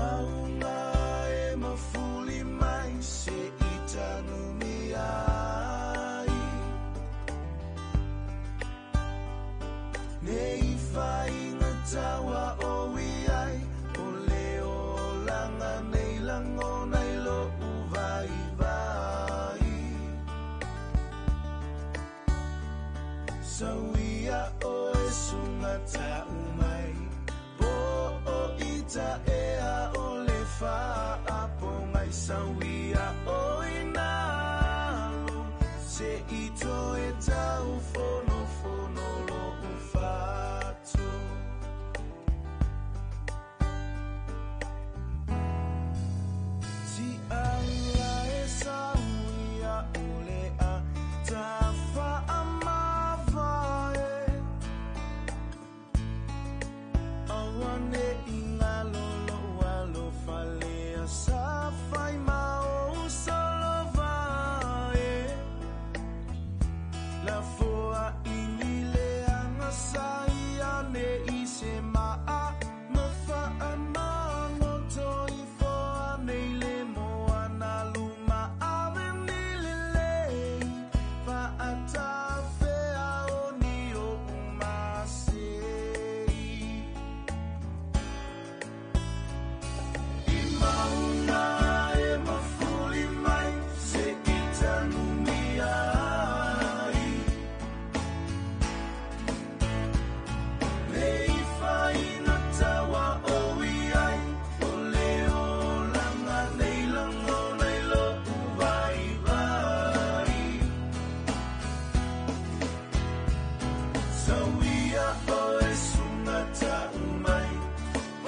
Maunga e mafuli mai se i tanumia ai. Nei whainga tawa o iai, o le olanga nei langona i lo uvai vai. Sauia o e sunga tau mai, po o ita ea o le whaapongai. Sauia o inalo, se ito e tau fono fono lo ufatu. Ti aula e sauia o le a tafa amavae. Awane ingalo lo walo falea sa fai mao solovae. La foa inile anga sai ane i se maa mafa amangoto i foa nei le moana luma ave ni le lei. Fa atafea o ni o umasei. I maunga e mafuli mai se i tanumia ai. Nei whainga tawa o iai, o le olanga nei langona i lo uvai vai. Sauia o e sunga tau mai, o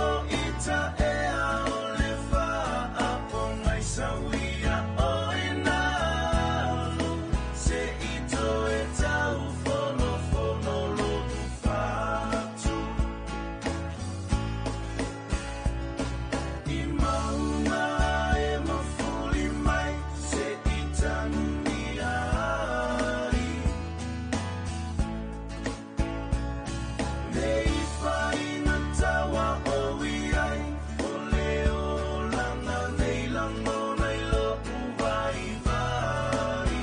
o ita ea o le whaapongai. Sauia o inalo, se ito e tau fono fono lo ufatu. I maunga e mafuli mai, se i tanumia ai. Nei whainga tawa o iai, o le olanga nei langona i lo uvai vai.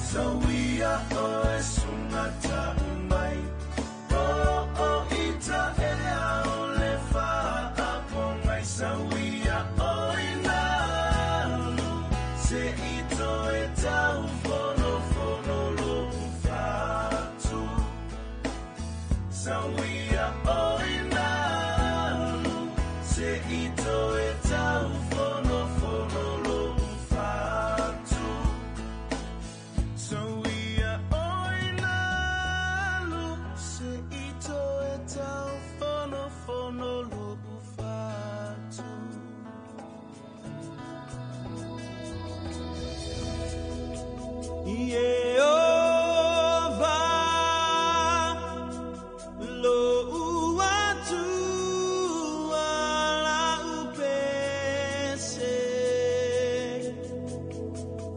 Sauia o e sunga tau mai, o o ita ea o le whaapongai. Sauia o inalo, se ito e tau fono fono lo ufatu. Sauia o inalo, se ito e tau fono fono lo ufatu. Sauia o inalo, se ito e tau fono fono lo ufatu. Yehovah, lo uatu ala upese.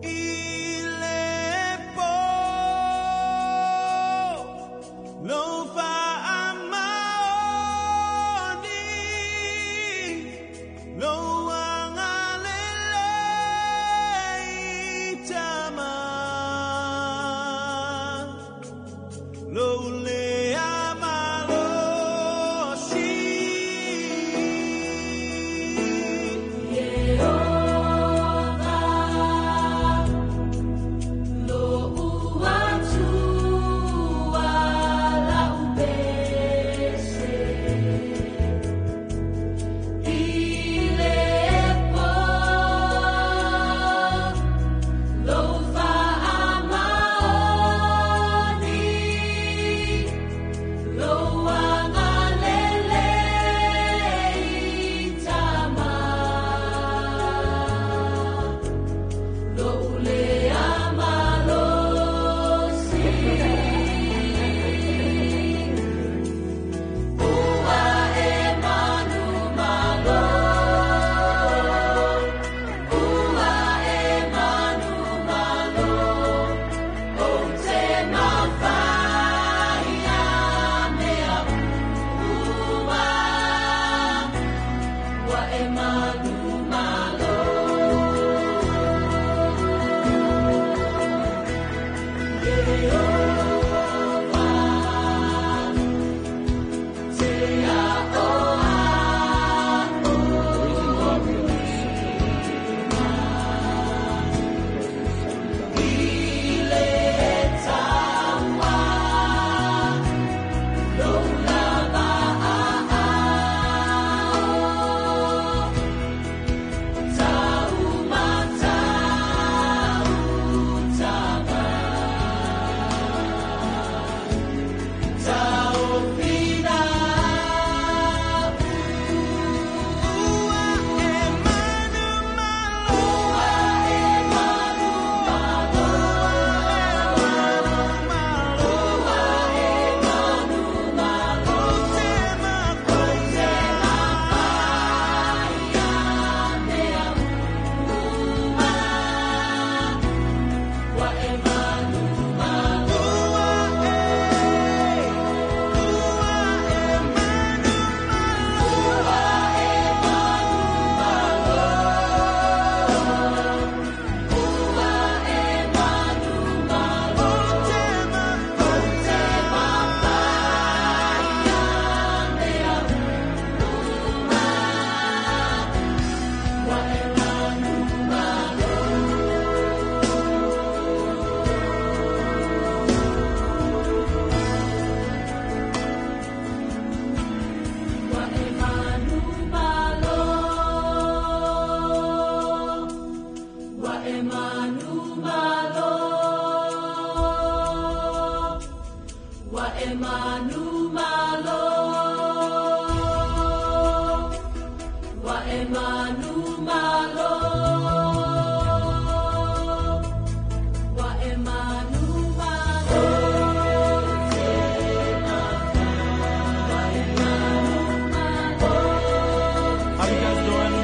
Ilepo, lo faamaoni, lo angalele itama. Lo le amalosi. Yehovah, lo uatu ala upese. Manumalo, wa e manumalo, wa e manumalo, wa e manumalo. How you guys doing?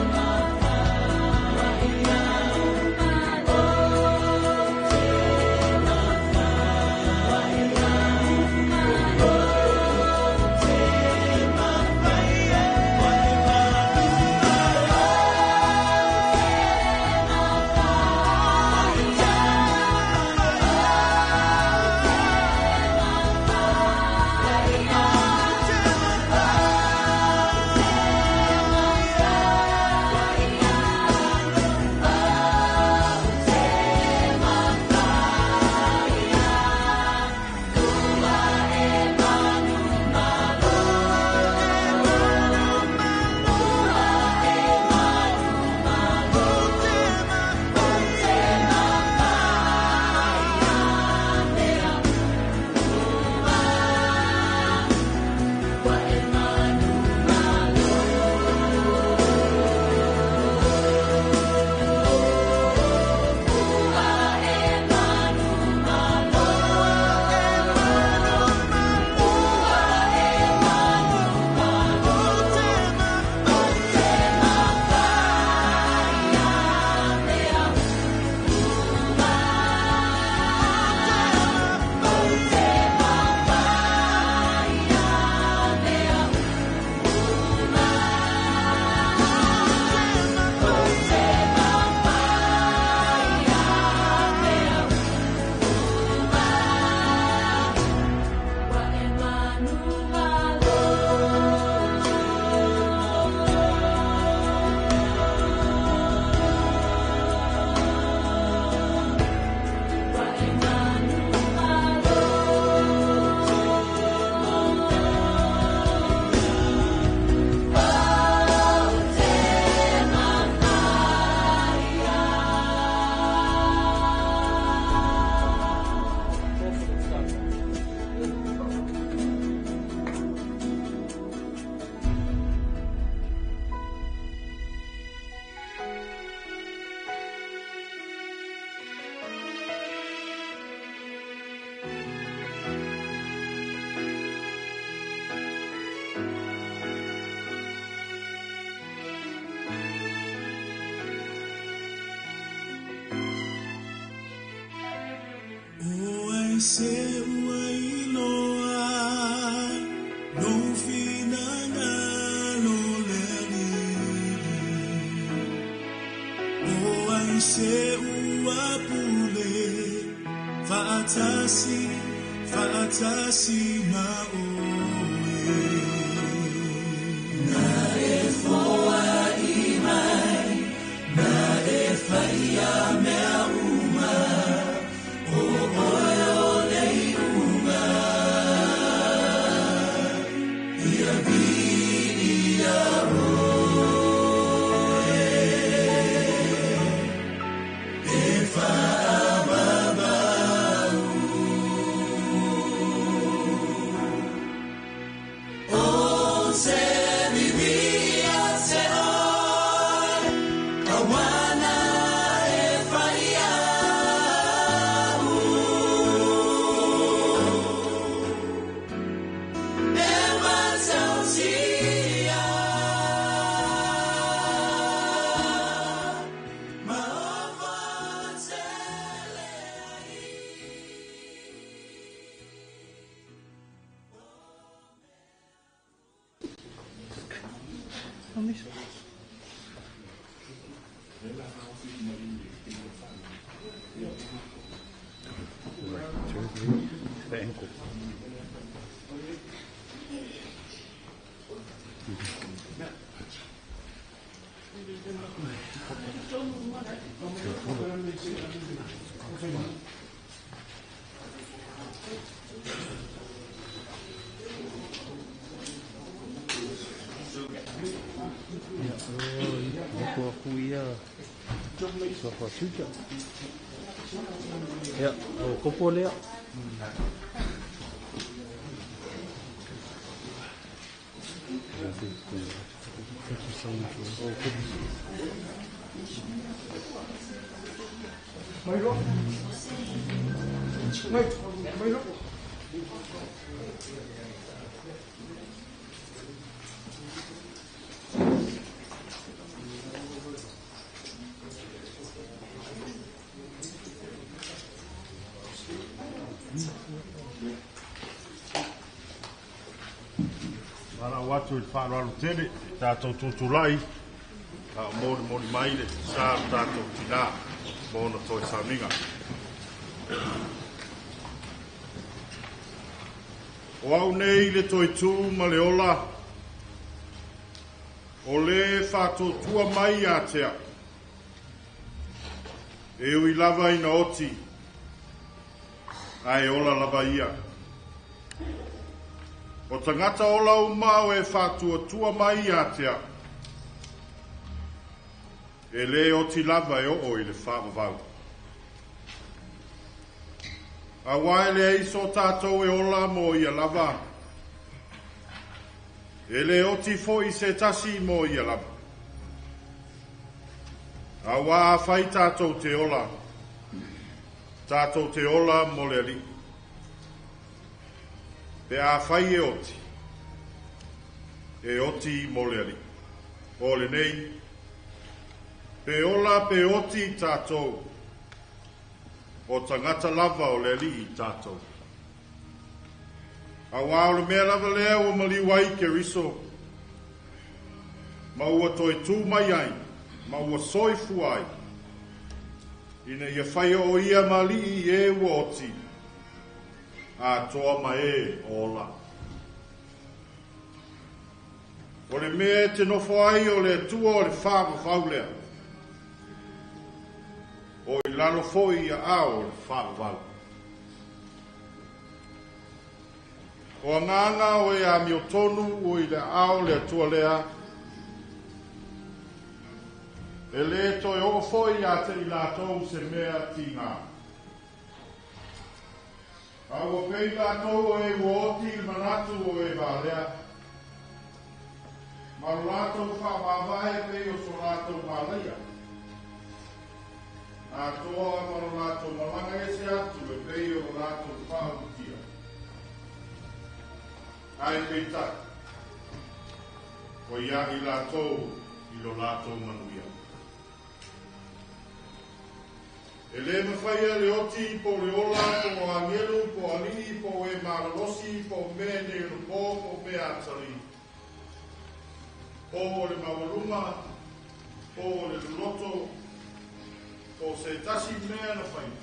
O ai se ua iloa lou finagalo le Alii. O ai se ua pule faatasi, faatasi ma oe. Na e foai mai, na e whaia mea uma, o oe o le iuga. Ia vi ia oe, e whaamamau. O se vivia se oe, awana e whaia u. E matautia, ma o fatele ai. The ankle. Ia, o kopo lea. Valaau atu i le faaaloalo tele i tatou tutulai a o molimoli mai le sa o tatou tinā mo ona toe sauniga. O au nei le toe tū ma le ola, o le faatuatua mai ia te au. E ui lava ina oti, ae ola lava ia. O tagata ola uma o e faatuatua mai ia te au, e lē oti lava e oo i le faavavau. Auā e leai so tatou e ola mo ia lava, e lē oti foʻi se tasi mo ia lava. Auā afai tatou te ola, tatou te ola mo le Alii. Pe afai e oti, e oti mo le Alii. O lenei, pe ola pe oti tatou, o tagata lava o le Alii tatou. Auā o le mea lava lea ua maliu ai Keriso, ma ua toe tū mai ai, ma ua soifua ai, ina ia faia o ia ma Alii i e ua oti, atoa ma e o ola. O le mea e te nofo ai o le Atua o le faavavau lea, o i lalo foʻi i aao o le faavavau. O agaga o e amiotonu ua i le aao o le Atua lea, e lē toe oo foʻi ia te i latou se mea tigā. A ua pei latou o e ua oti i le manatu o e valea, ma lo latou faamavae pei o so latou malaia, atoa ma lo latou malaga ese atu e pei o lo latou faaulutia. Ae peitai, ua ia i latou i lo latou manuia. E lē mafaia le oti po o le ola po o agelu po o alii po o e malolosi po o mea nei onapo po o mea atalii, po o le maualuga po o le loloto po o se tasi mea na faia.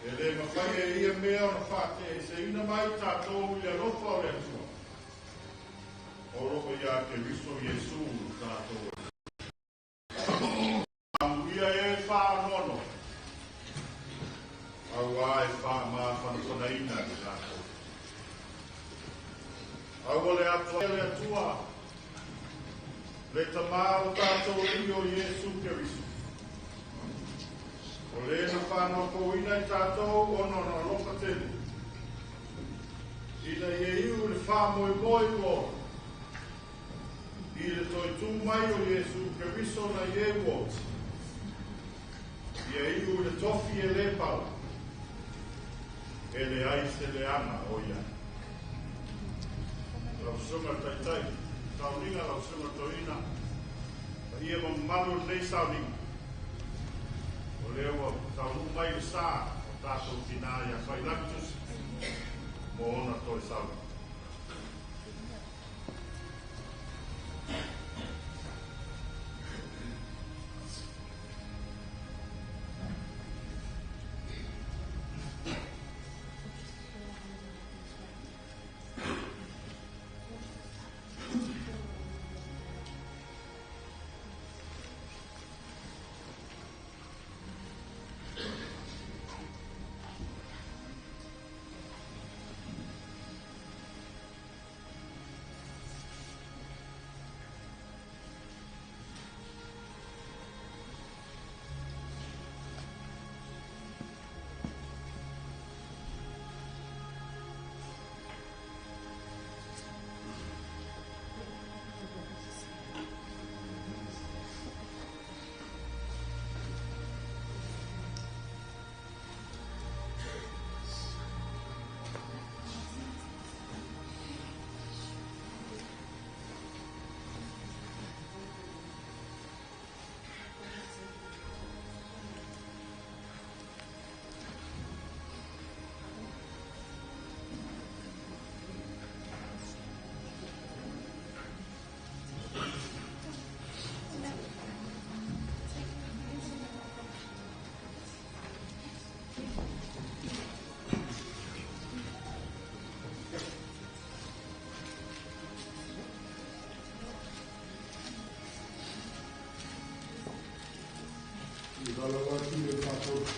E lē mafaia e ia mea ona faateeseina mai tatou i le alofa o le Atua o loo iā Keriso Iesu lo tatou Amuia e faanoanoa, auā e faamafanafanaina i latou. Aua le atua le Atua, le Tamā o tatou Alii o Iesu Keriso, o le na faanofoina i tatou ona ona alofa tele, ina ia iu le faamoemoe ua ota, i le toe tū mai o Iesu Keriso nai e ua oti, ia iu le tofi e lē pala, e leai se leaga o i ai. Lau susuga le taitai sauniga, lau susuga toeaina, paia ma mamalu o lenei sauniga, o lea ua taunuu mai le sa o tatou tinā ia Faiilagi Tusi mo ona toe sauni.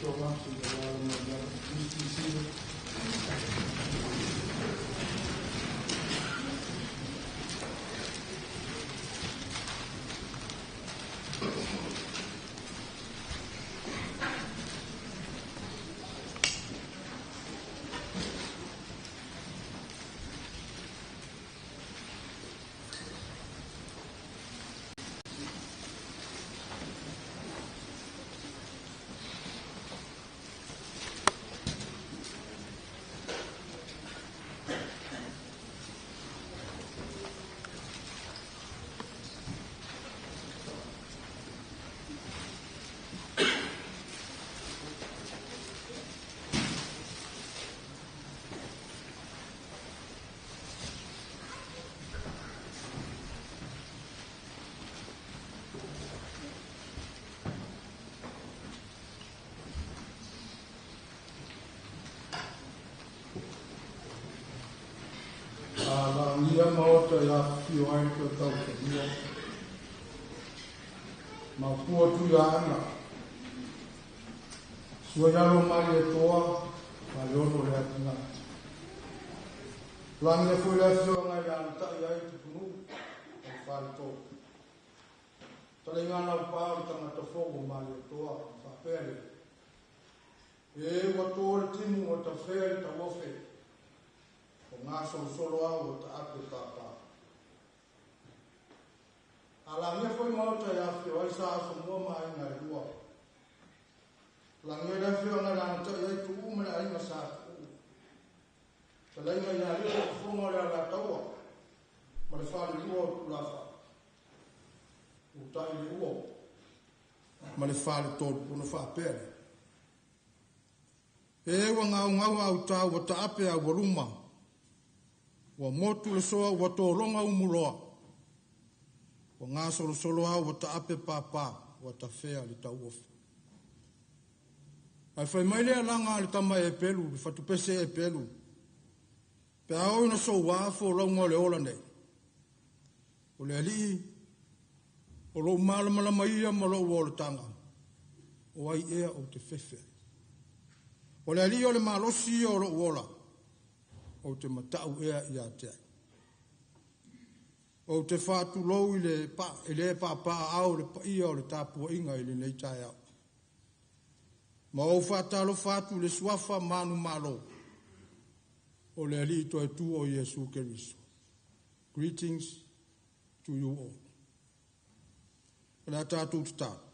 afioga seia alaala mai i lalo. Please be seated. Alagia maota e afifio ai le toe taufanua. Maupua Tuiaana, sua i alo Malietoa ma le ono o le atinae. Lagia foi le afioga i le alatai ai Tupunuu ma le faletolu. Talaiga laupā o le tagata fou o Malietoa ona faapea lea, E ua to le timu ua tafea i le tauofe, o gasolosolo au ua taape pāpā. Alagia foi maota e afifio ai Sa Asomua ma aiga e lua. Lagia le afioga i le alatai ai Tuuu ma le aiga Sa Tuuu. Talaiga ia Leo o fofoga o le Alataua ma le falelua o Tulafa. Utai le ua ma le faletolu ona faapea lea. E ua gaugau a uta ua taape a ua luma. Ua motu le soa ua tologa umuloa. Ua gasolosolo au ua taape pāpā ua tafea le tauofe. Ae fai mai le alaga a le tama e pelu, le fatupese e pelu. Pe a oo ina soua folauga o le ola nei. O le alii, o lou malamalama ia ma lou olataga, o ai ea ou te fefe ai. O le alii o le malosi ia o lou ola, ou te matau ea ia te ai. Ou te faatulou i le pa, i le papaaao o le paia o le tapuaiga i lenei taeao. Ma ou faatalofa atu i le suafa manumalo o le Alii toe tu o Iesu Keriso. Greetings to you all. O le a tatou tatalo.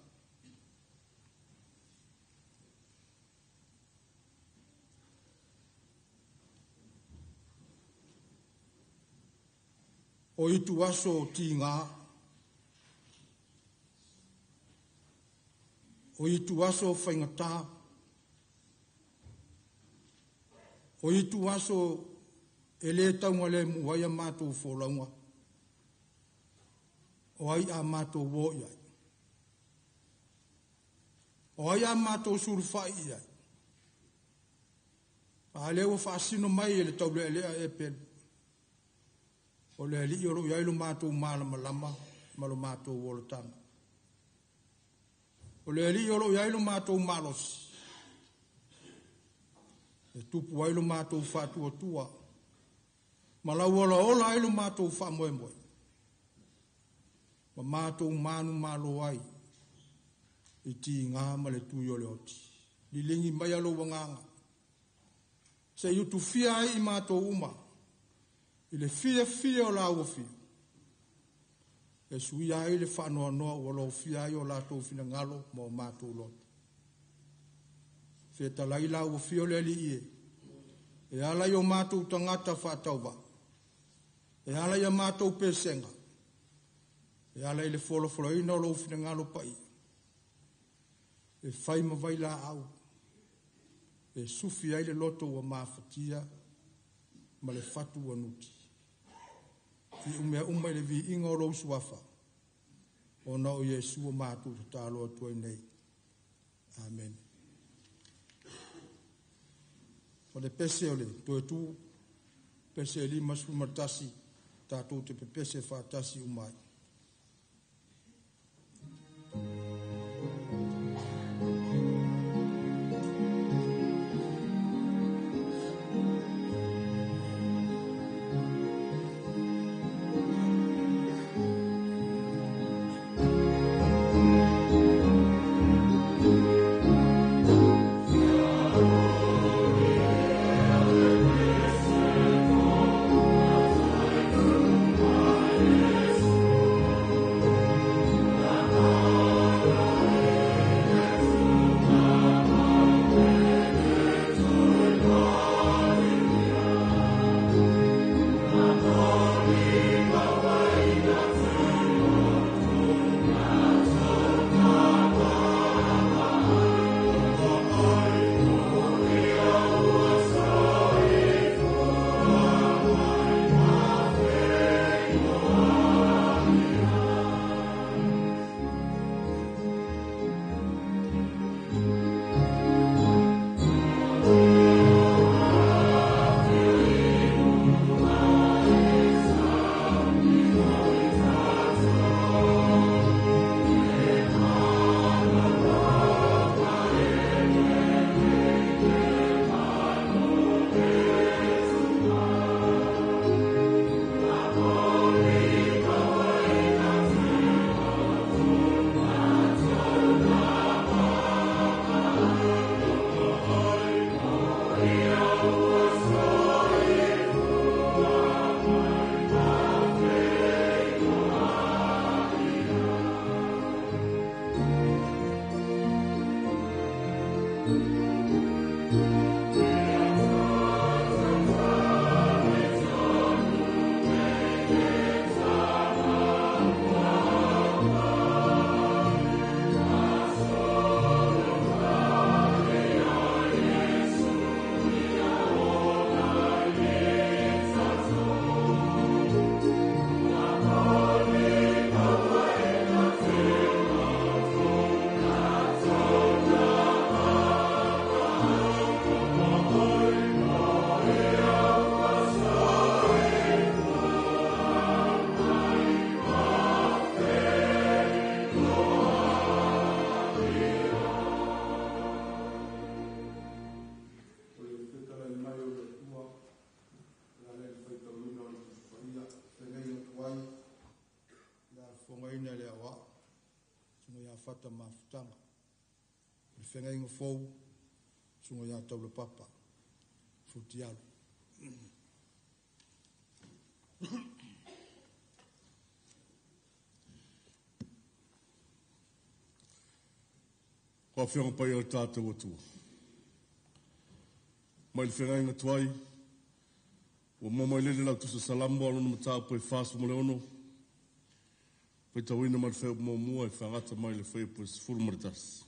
O itu aso o tiga, o itu aso o faigata, o itu aso e le taugalemu ai a matou folauga, o ai a matou o i ai. O ai a matou sulufai i ai. A lea ua faasino mai e le taulealea e pelu. O le alii o loo i ai lo matou malamalama ma lo matou olataga. O le alii o loo i ai lo matou malosi. E tupu ai lo matou faatuatua. Ma lau olaola ai lo matou faamoemoe. Ma matou manumalo ai i tiga ma le tui o le oti. Liligi mai lou agaga. Se i utufia ai i matou uma. I le fiafia o laua afio. E suia ai le faanoanoa ua lofia ai o latou finagalo ma o matou loto. Fetalai lau afio le alii e. E ala i o matou tagata faatauvaa. E ala i a matou pesega. E ala i le folafolaina o lou finagalo paia. E fai ma vailaau. E sufi ai le loto ua mafatia ma le fatu ua nuti. I umea uma i le viiga o lou suafa. Ona o Iesu o matou tatalo atu ai nei. Amen. O le pese o le toe tu, pese e 51, tatou te pepese faatasi uma ai. Safata Mafutaga. O le feagaiga fou, susuga ia Taulapapa Futialu. O Afioga Paia o le tatou Atua, mai le feagaiga tuai, ua maua mai lele lau tusi o Salamo lona mataupu e 46, faitauina mai le fuaiupu muamua e faagata mai le fuaiupu e 11.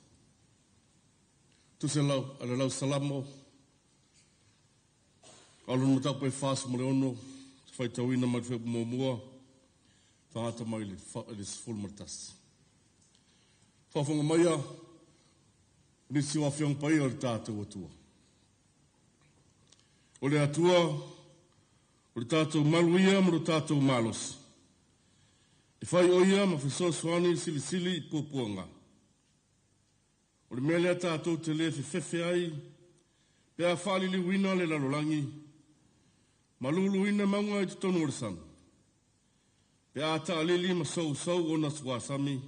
Tusi lau a le lau Salamo o lona mataupu e 46, faitauina mai le fuaiupu muamua faagata mai le 11. Faafofoga maia nisi o Afioga Paia o le tatou Atua. O le Atua, o le tatou malu ia ma lo tatou malosi. E fai o ia ma fesoasoani silisili i puapuaga. O le mea lea tatou te le fefefe ai pe a faaliliuina le lalolagi ma luluina mauga i totonu o le sami. Pe a taalili ma sousou ona suasami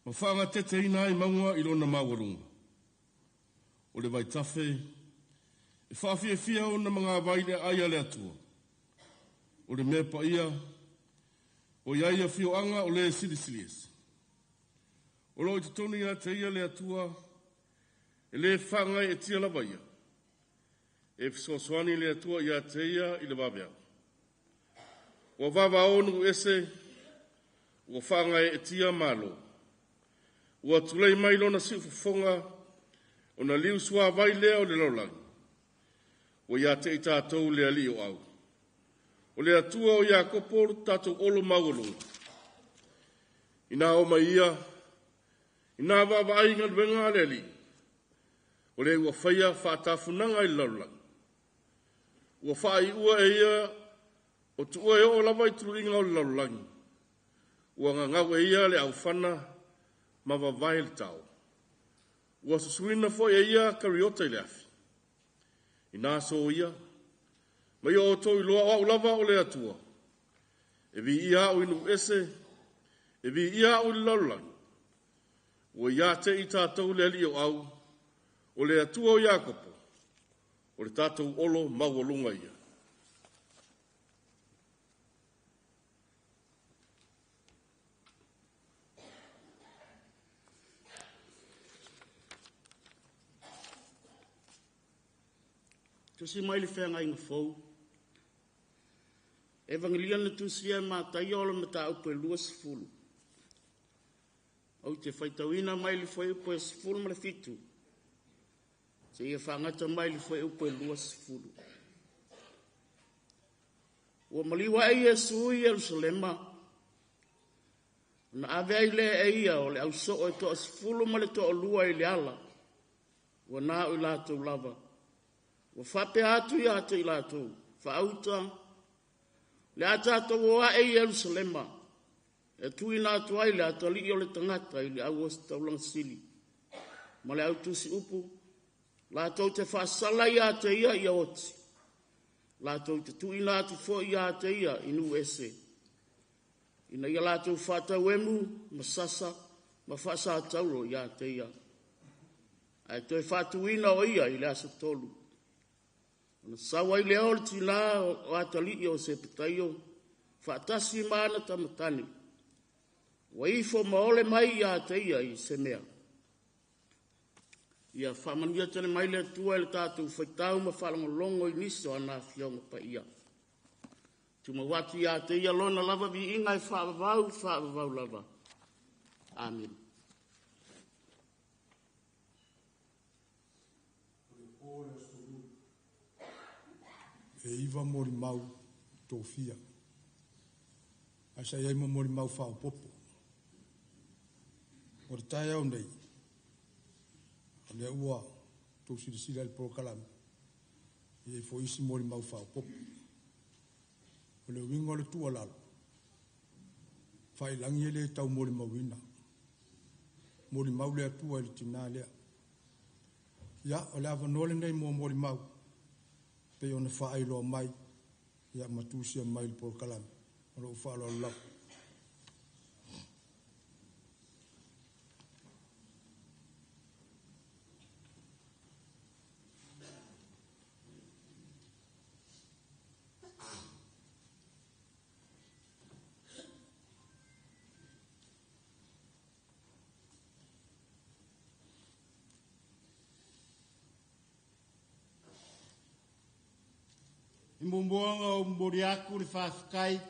ma faagateteina ai mauga i lona maualuga. O le vaitafe e faafiafia ona magavai le aai a le Atua. O le mea paia o i ai afioaga o le silisili ese. O lo o i totonu ia te ia le Atua, e le faagaeetia lava ia. E fesoasoani le Atua ia te ia i le vaveao. Ua vavao nuu ese, ua faagaeetia malo. Ua tulei mai lona siufofoga, ona liusuavai lea o le lalolagi. Ua ia te i tatou le Alii o Au. O le Atua o Iakopo lo tatou olo maualuga. Ina o mai ia, ina vaavaai i galuega a le Alii, o le ua faia faatafunaga i le lalolagi. Ua faaiua e ia o tuua e oo lava i tuluiga o le lalolagi. Ua gagau e ia le aufana ma vavae le tao. Ua susuina foi e ia kariota i le afi. Ina soia, ma ia outou iloa o au lava o le Atua. E viia au i nuu ese, e viia au i le lalolagi. Ua ia te i tatou le Alii o Au, o le Atua o Iakopo, o le tatou olo maualuga ia. Tusi mai le Feagaiga Fou. Evagelia na tusia e Mataio o le mataupu e 20. Ou te faitauina mai le fuaiupu e 17 seia faagata mai le fuaiupu e 20. Ua maliu ae Iesu i Yerusalema, na ave ai lea e ia o le ausoo e toasefulu ma le toalua i le ala, ua na o i latou lava. Ua faapea atu ia te i latou, faauta, le a tatou o ae i Yerusalema, e tuuina atu ai le atalii o le tagata i le au ositaulaga sili, ma le autusi upu, latou te faasala ia te ia ia oti, latou te tuuina atu foi ia te ia i nuu ese, ina ia latou faatauemu ma sasa ma faasataulo ia te ia. Ae toe faatuina o ia i le aso tolu. Ona sau ai lea o le tinā o atalii o Sepetaio faatasi ma ana tamatane, ua ifo ma ole mai ia te ia i se mea. Ia faamanuia tele mai le Atua i le tatou faitau ma faalogologo i nisi o ana Afioga Paia. Tumau atu ia te ia lona lava viiga e faavavau, faavavau lava. Amene. E 9 molimau tofia. Ae sa i ai mo molimau faaopoopo. O le taeao nei, o lea ua outou silasila i le polokalame, e i ai foi isi molimau faaopoopo. O le uiga o le tuualalo, faailagi e le tau molimauina. Molimau le Atua i le tinā lea. Ia, o le avanoa lenei mo molimau, pei ona faailoa mai, ia ma tusia mai i le polokalame. O lou faaaloalo lava. muamuaga o momoli atu le faafetai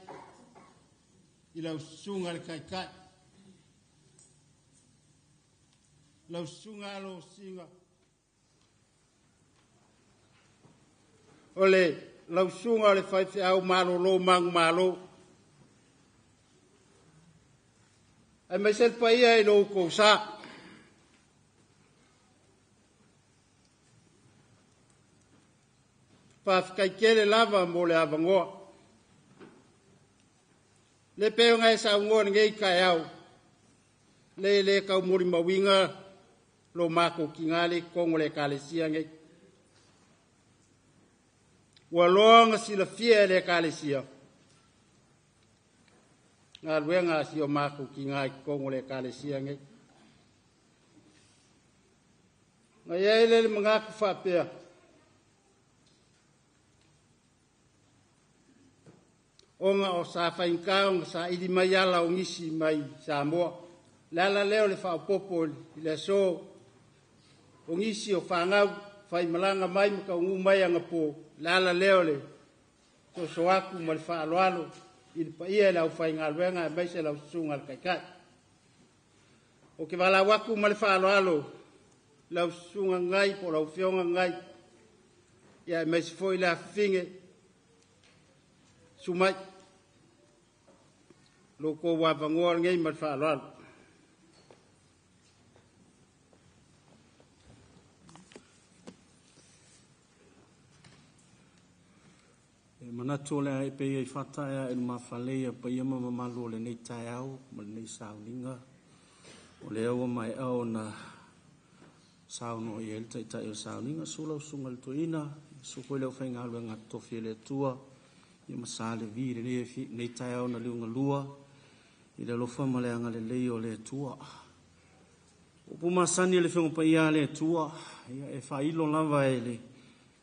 i lau susuga le taitai, lau susuga Alosina, o le lau susuga o le faifeau malolo manumalo, aemaise le paia i lo outou sa. Faafetai tele lava mo le avanoa. Le pei ona e saunoa i lenei taeao, le le taumolimauina lo matou tina le i totonu o le Ekalesia nei. Ua loa ona silafia e le Ekalesia galuega a si o matou tina i totonu o le Ekalesia nei. Na i ai lea o le manatu faapea, ona o sa faigata ona saili mai ala o nisi mai Samoa. Le ala lea o le faaopoopo i le aso o nisi o fanau faimalaga mai ma taunuu mai anapo, le ala lea o le soso atu ma le faaaloalo i le paia i le aufaigaluega aemaise lau susuga i le Taitai. Ou te valaau atu ma le faaaloalo lau susuga Gai po o lau Afioga Gai, ia aemaise foi le afafine Sumai, lo outou avanoa lenei ma le faaaloalo. E manatu o le a epe ia i fata e ae lumafale ia paia ma mamalu o lenei taeao ma lenei sauniga. O lea ua maea ona saunoa i ai le Taitai o le sauniga, susu lau Susuga i le Toeaina, susu foi le aufaigaluega totofi a le Atua, ia ma Sa Levi i lenei taeao na liugalua i le alofa ma le agalelei o le Atua. O upu masani a le Afioga Paia a le Atua, ia e faailo lava e le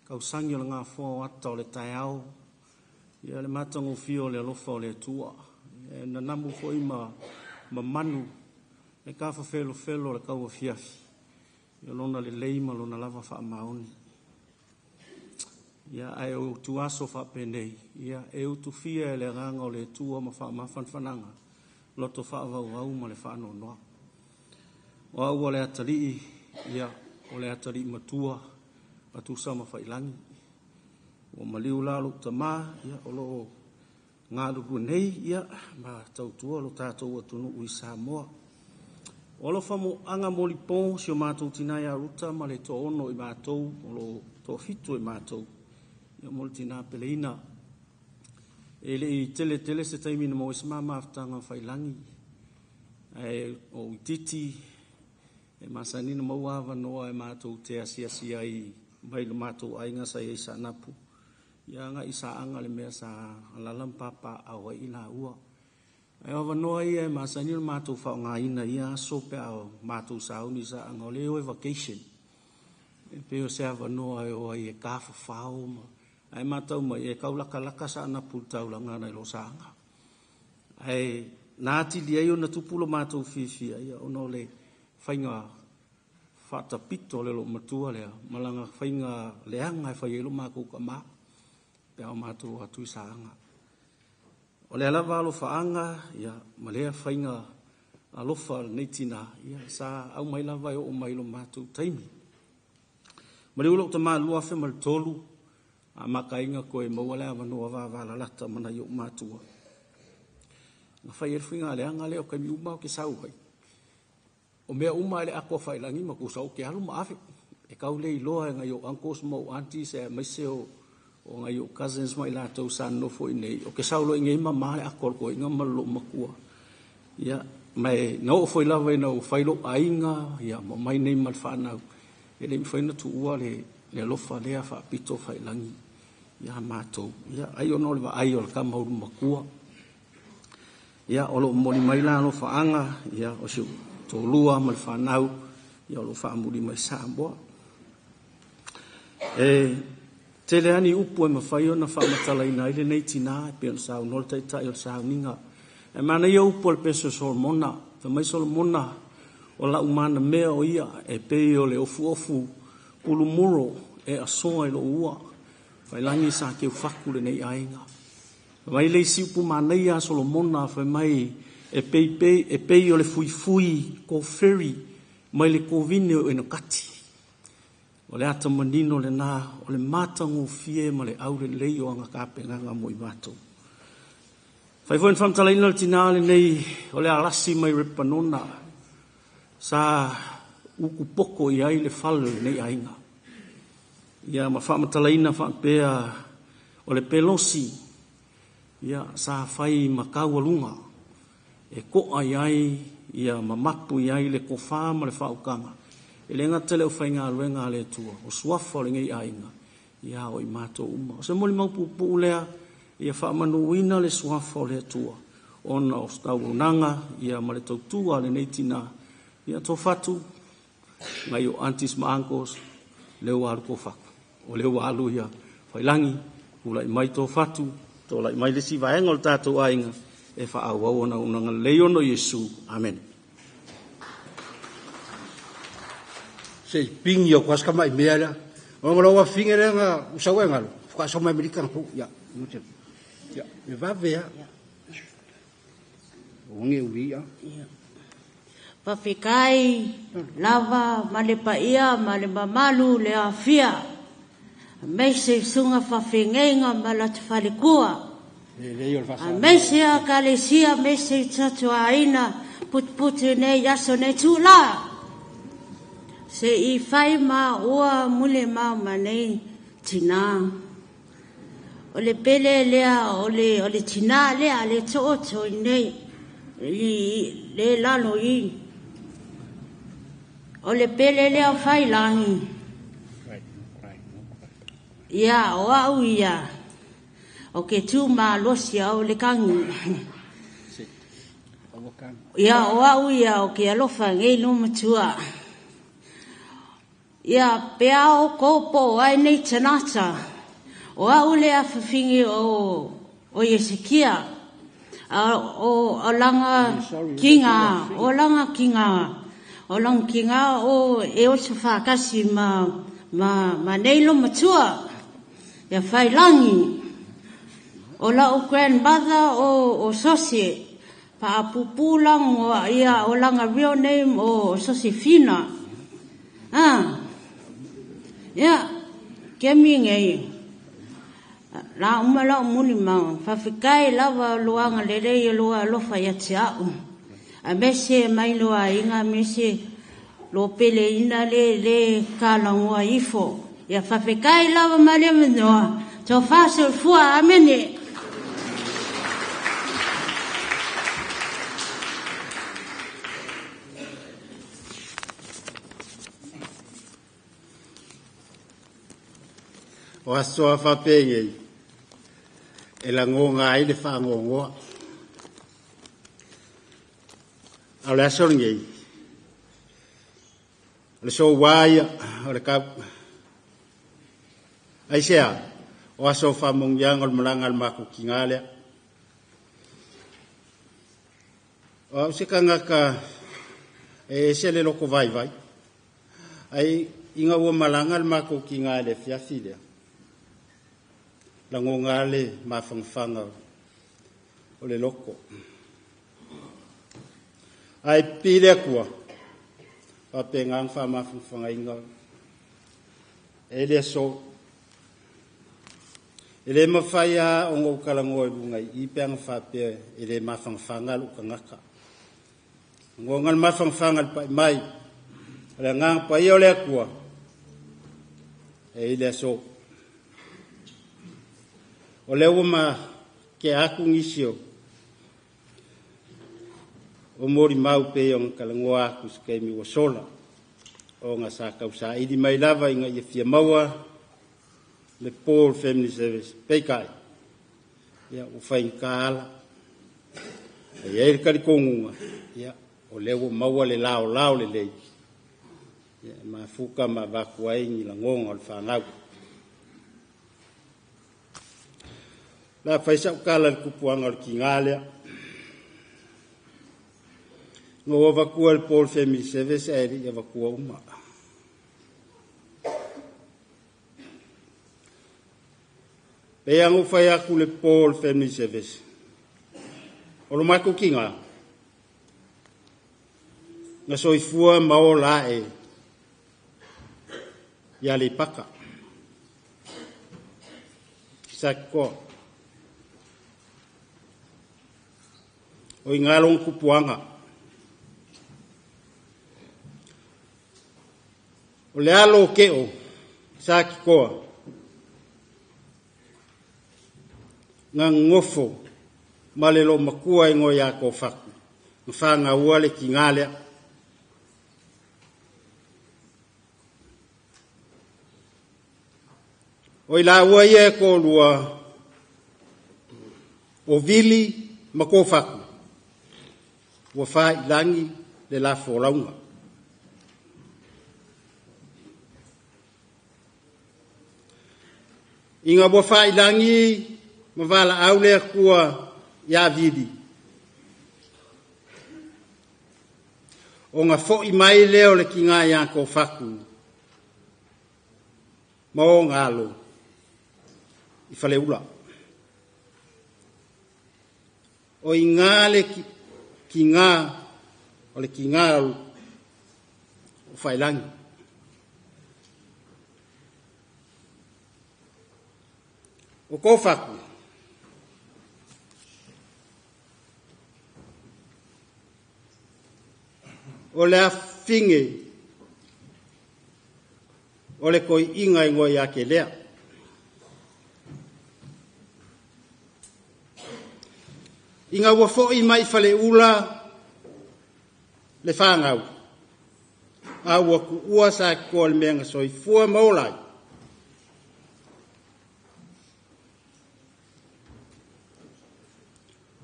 kausagi o le gafoa o ata o le taeao, ia le matagofie o le alofa o le Atua. Ia e nanamu foi ma mamanu le tafafelofelo o le tauafiafi, ia lona lelei ma lona lava faamaoni. Ia ae o utuaso faapenei, ia e utufia e le agaga o le Atua ma faamafanafanaga, loto faavauvau ma le faanoanoa. O au o le atalii, ia, o le atalii matua a Tusa ma Faiilagi. Ua maliu la lou tama, ia, o lo o galulue nei, ia, ma tautua lo tatou atunuu i Samoa. O alofa aga molipo si o matou tina ia Ruta ma le toaono i matou, o lo o toafitu i matou, ia mo le tina peleina. E le i tele tele se taimi na maua ai se ma mafutaga ma Faiilagi, ae o itiiti e masani na maua avanoa e matou te asiasi ai mai le matou aiga sa i ai i Saanapu, ia agai i Saaga i le mea sa alaala ma papaaao ai laua. Ae o avanoa ia e masani ona matou faaaogaina i ia aso pe a matou sauni i Saaga, o lea e o e vacation. E pei o se avanoa e o ai e tafafao ma ae matau mai e tau latalata Saanapu i le taulaga nai lo Saaga. Ae na atili ai ona tupu lo matou fiafia, ia, ona o le faiga faatapito a le loomatua lea ma lana faiga leaga e fai ai lo matou tama pe a o matou o atu i Saaga. O lea lava alofaaga, ia, ma lea faiga alofa a lenei tina, ia, sa aumai lava e oo mai i lo matou taimi. Maliu lou tama 2003, amataina toe maua le avanoa vavalalata ma nai ou matua. Na fai ai le faiga leaga lea o taimi uma ou te sau ai. O mea uma lava e le ato a Faiilagi ma Tusa ou te alu ma ave. E tau le iloa e nai ou uncles ma ou aunties aemaise o nai ou cousins ma i latou sa nonofo i inei. O te sau loa i inei mama le ato a le toeaina ma le loomatua. Ia, ma e na oo foi lava ina ua fai lou aiga, ia, ma omai nei ma le fanau, e le i mafai ona tuua le alofa lea faapito Faiilagi ia matou. Ia, ai ona o le vaai o le tama ulumatua. Ia, o lo o momoli mai la alofaaga, ia, o si ou toalua ma le fanau, ia, o lo o faamuli mai Samoa. E tele lava ni upu e mafai ona faamatalaina ai lenei tina e pei ona saunoa le Taitai o le sauniga. Ae manaia upu a le pese o Solomona. Fai mai Solomona, o lau manamea o ia e pei o le ofuofu ulumuro e asoa i lou ua. Failagi sa keu faku lenei aiga. Mai le isi upu manaia a Solomona fai mai e pei pei e pei o le fuifui ko ferry mai le kovine o Enokati. O le ata manino lena o le matagofie ma le aulelei o aga tapenaga mo i matou. Fai foi na faamatalaina le tinā lenei o le alasi mai Repanona sa ukupoko i ai le fale o lenei aiga. Ia ma faamatalaina faapea o le pelosi ia sa fai ma kaualuga e ko'a i ai ia mamapu i ai le kofā ma le faautaga e le gata le aufaigaluega a le Atua o suafa o lenei aiga ia o i matou uma. O se molimau puupuu lea ia faamanuina le suafa o le Atua ona o tauaunaga ia ma le tautua a lenei tinā ia tofatu nai o aunties ma uncles lea ua alu tofaku. O lea ua alu ia Failagi, tulai mai tofatu, tulai mai le isi vaega o le tatou aiga e faaauau ona auaunaga lelei ona o Iesu. Amene. Se i pingi o kuaska mai mea lea. O ngā lau afinga lea ngā usau e ngalo. Fuka so mai Amerika ngā pu. Ya, ngote. Ya, me va vea. O nge ui ya. Fafekai lava ma le paia ma le mamalu le afia. Aemaise i susuga faafeagaiga ma latou falekua. Aemaise a ekalesia, aemaise i tatou aiga putuputu i nei aso nei itulā. Se i fai ma ua molimau ma nei tinā. O le pele lea o le, o le tinā lea le tooto i nei, i, le lalo i. O le pele lea o Failangi. Ia, o au ia, o ke tū malosi au le kangi. Ia, o au ia, o ke alofa ngei no matua. Ia, pe a o kou po o ai nei tanata, o au le afafine o, o Iesekia, a o, o langa kinga, o langa kinga, o langa kinga o e oso whakasi ma, ma, ma nei lo matua, ia Whailangi. O lau grandmother o, o Sosie, paapupu lango ia o langa real name o Sosefina. Ah. Ia, kemi ngei. La uma la muli mau. Fafekai lava luanga lelei lua alofa ia te au. A mese mai loa inga mese lo pele ina le le kalangoa ifo. Ia fafekai lava ma le manoa. Tau fua amene. O asoa faapegei e lagoga ai le faagogoa. A o le aso lenei, o le soua ia o le kau. Aisea, o aso faamanuiaga o le malaga a le makukiga lea. O au se kagaka e ese le loko vaivai. Ai ina ua malaga le makukiga i le afiafi lea. Lagoga le mafagafaga o le loko. Ai pi le Atua, faapega na faamafagafagaina e le aso. E le mafai a ona ou talanoa i luga i i pe aga faapea e le mafagafaga lou tagata. Lagoga le mafagafaga le pai mai, o le agaga paia o le Atua, e i le aso. O lea ua ma ke aku nisi o o molimau pei ona talanoa atu i se taimi ua sola, ona sa tausaili mai lava ina ia fia maua le Paul Family Service. Peitai, ia ua faigata ala. E i ai le talitonuga, ia, o lea ua maua le laolao lelei, ia, e mafuta ma avatu ai ni lagoga o le fanau. La fai sau tala i le tupuaga o le tiga lea. Na ou avatua le Paul Family Service ae le i avatua uma. Pe anga fai aku le Paul Family Service. O lo matou kiga, na soifua ma ola e ia le paka. Sa ko. O i ngalong kupuanga. O le alo o keo, sa ki koa. Ngā ngofo, ma le lo makua i ngoi a ko whaku. Ngā whanga ua le ki ngā lea. O i la ua ia e ko lua, o vili ma ko whaku. Ua wha i langi le la fōlaunga. I ngā ua wha i langi, ma wala au lea kua ia vili. O ngā fo i mai leo le ki ngā ia ko whaku, ma o ngā alo, i whaleula. O i ngā le ki ngā, o le ki ngā o whailangi. O kō whaku. O le awhinge, o le koi inga i ngoi ake lea. I ngā ua foi mai whale ula le whāngau. A ua ku ua sa koa le mea soifua maolai.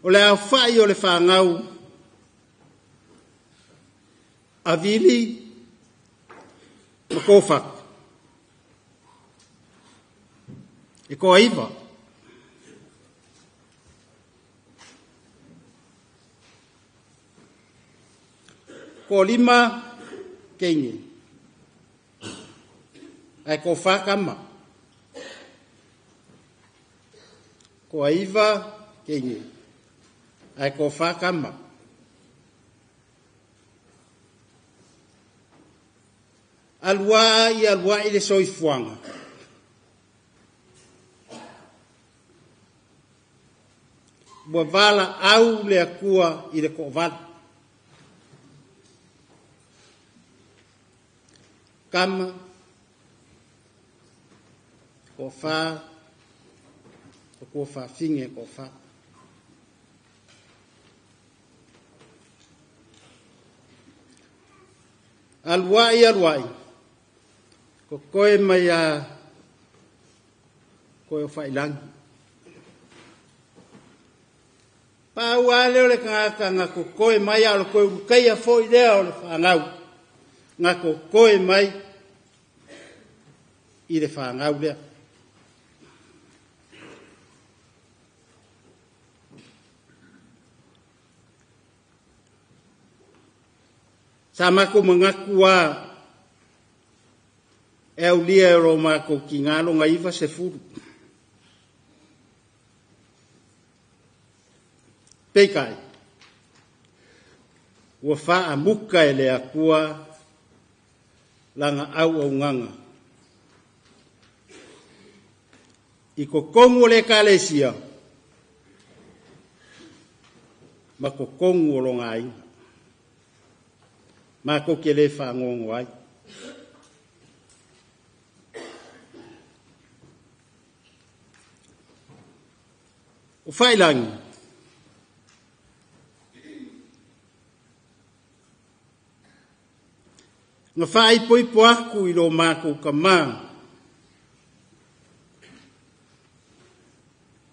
O le au whai o le whāngau a vili ma kōwhaku. E koa iwa. Ko lima keingi. Ai ko whakama. Ko aiva keingi. Ai ko whakama. Alua i alua i le soifuanga. Ua vala au le akua i le ko'ovalu. Kama, ko whā, ko kua whāwhinge ko whā. Aluai, aluai, ko koe mai a koe o whailangi. Pau a leo le kangaka ngā ko koe mai a o le koe urukaia foi lea o le whāngau. Ngā ko koe mai i le whāngau lea. Sa mako mangaku a e au lia e ro mako ki ngā longa iwa se furu. Peikai, ua wha muka e le akua langa au au nganga. I ko kongu o le kalesia, ma ko kongu o longa ainga. Ma ko ke le whangongo ai. O whailangi. Nga whaipoipo aku i lo mākou ka mā.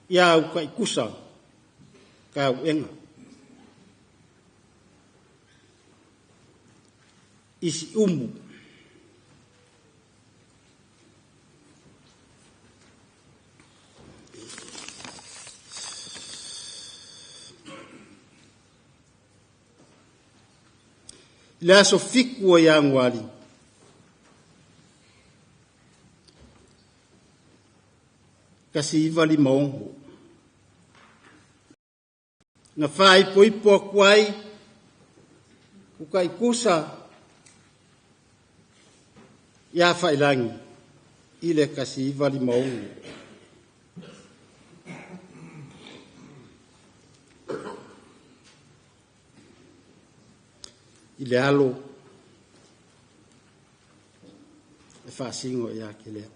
Ia au ka ikusa, ka au enga. Isi umu. Le aso fiku o Ianuari. 1956. Na faaipoipo aku ai ukaikusa ia Failangi i le 1956. I le alo e faasino ia ke lea.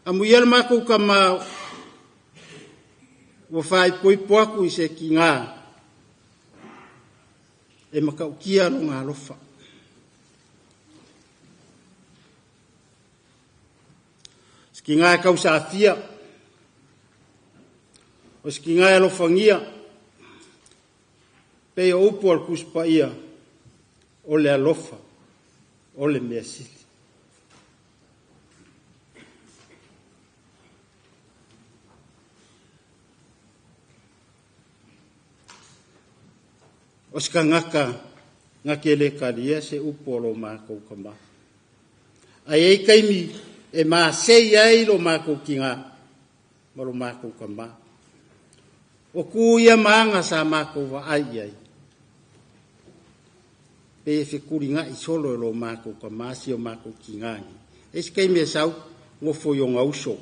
Amuia le makou kama ua faaipoipo aku i se kigā e makaukia loga alofa. Se kigā e kausāfia, o se kigā e alofagia, pei o upu a le Tusi Paia, o le alofa, o le mea sili. O se kangaka nga ke le kalia se upu o lo mākou kama. Ai ei kaimi e māsei ai lo mākou kinga ma lo mākou kama. O ku ia maanga sa mākou wa ai ai. Pe e fekuri ngā i solo e lo mākou kama si o mākou kinga ni. E se kaimi e sau ngofo i o ngā uso.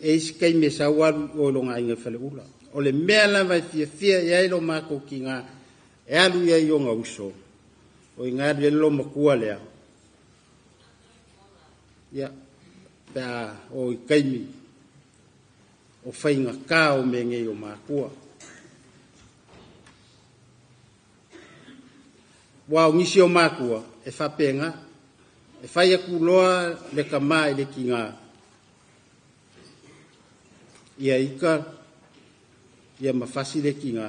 E se kaimi e sau alu o lo ngā inga whale ula. O le mea lava e fia fia i ai lo mākou ki ngā e alu ia i o ngā uso. O i ngā alu e lo makua lea. Ia, pea o i kaimi o whainga kā o me ngei o mākua. Wa o ngisi o mākua e whapenga, e whai aku loa le ka mā i le ki ngā. Ia ika, ia mawhasi le ki ngā.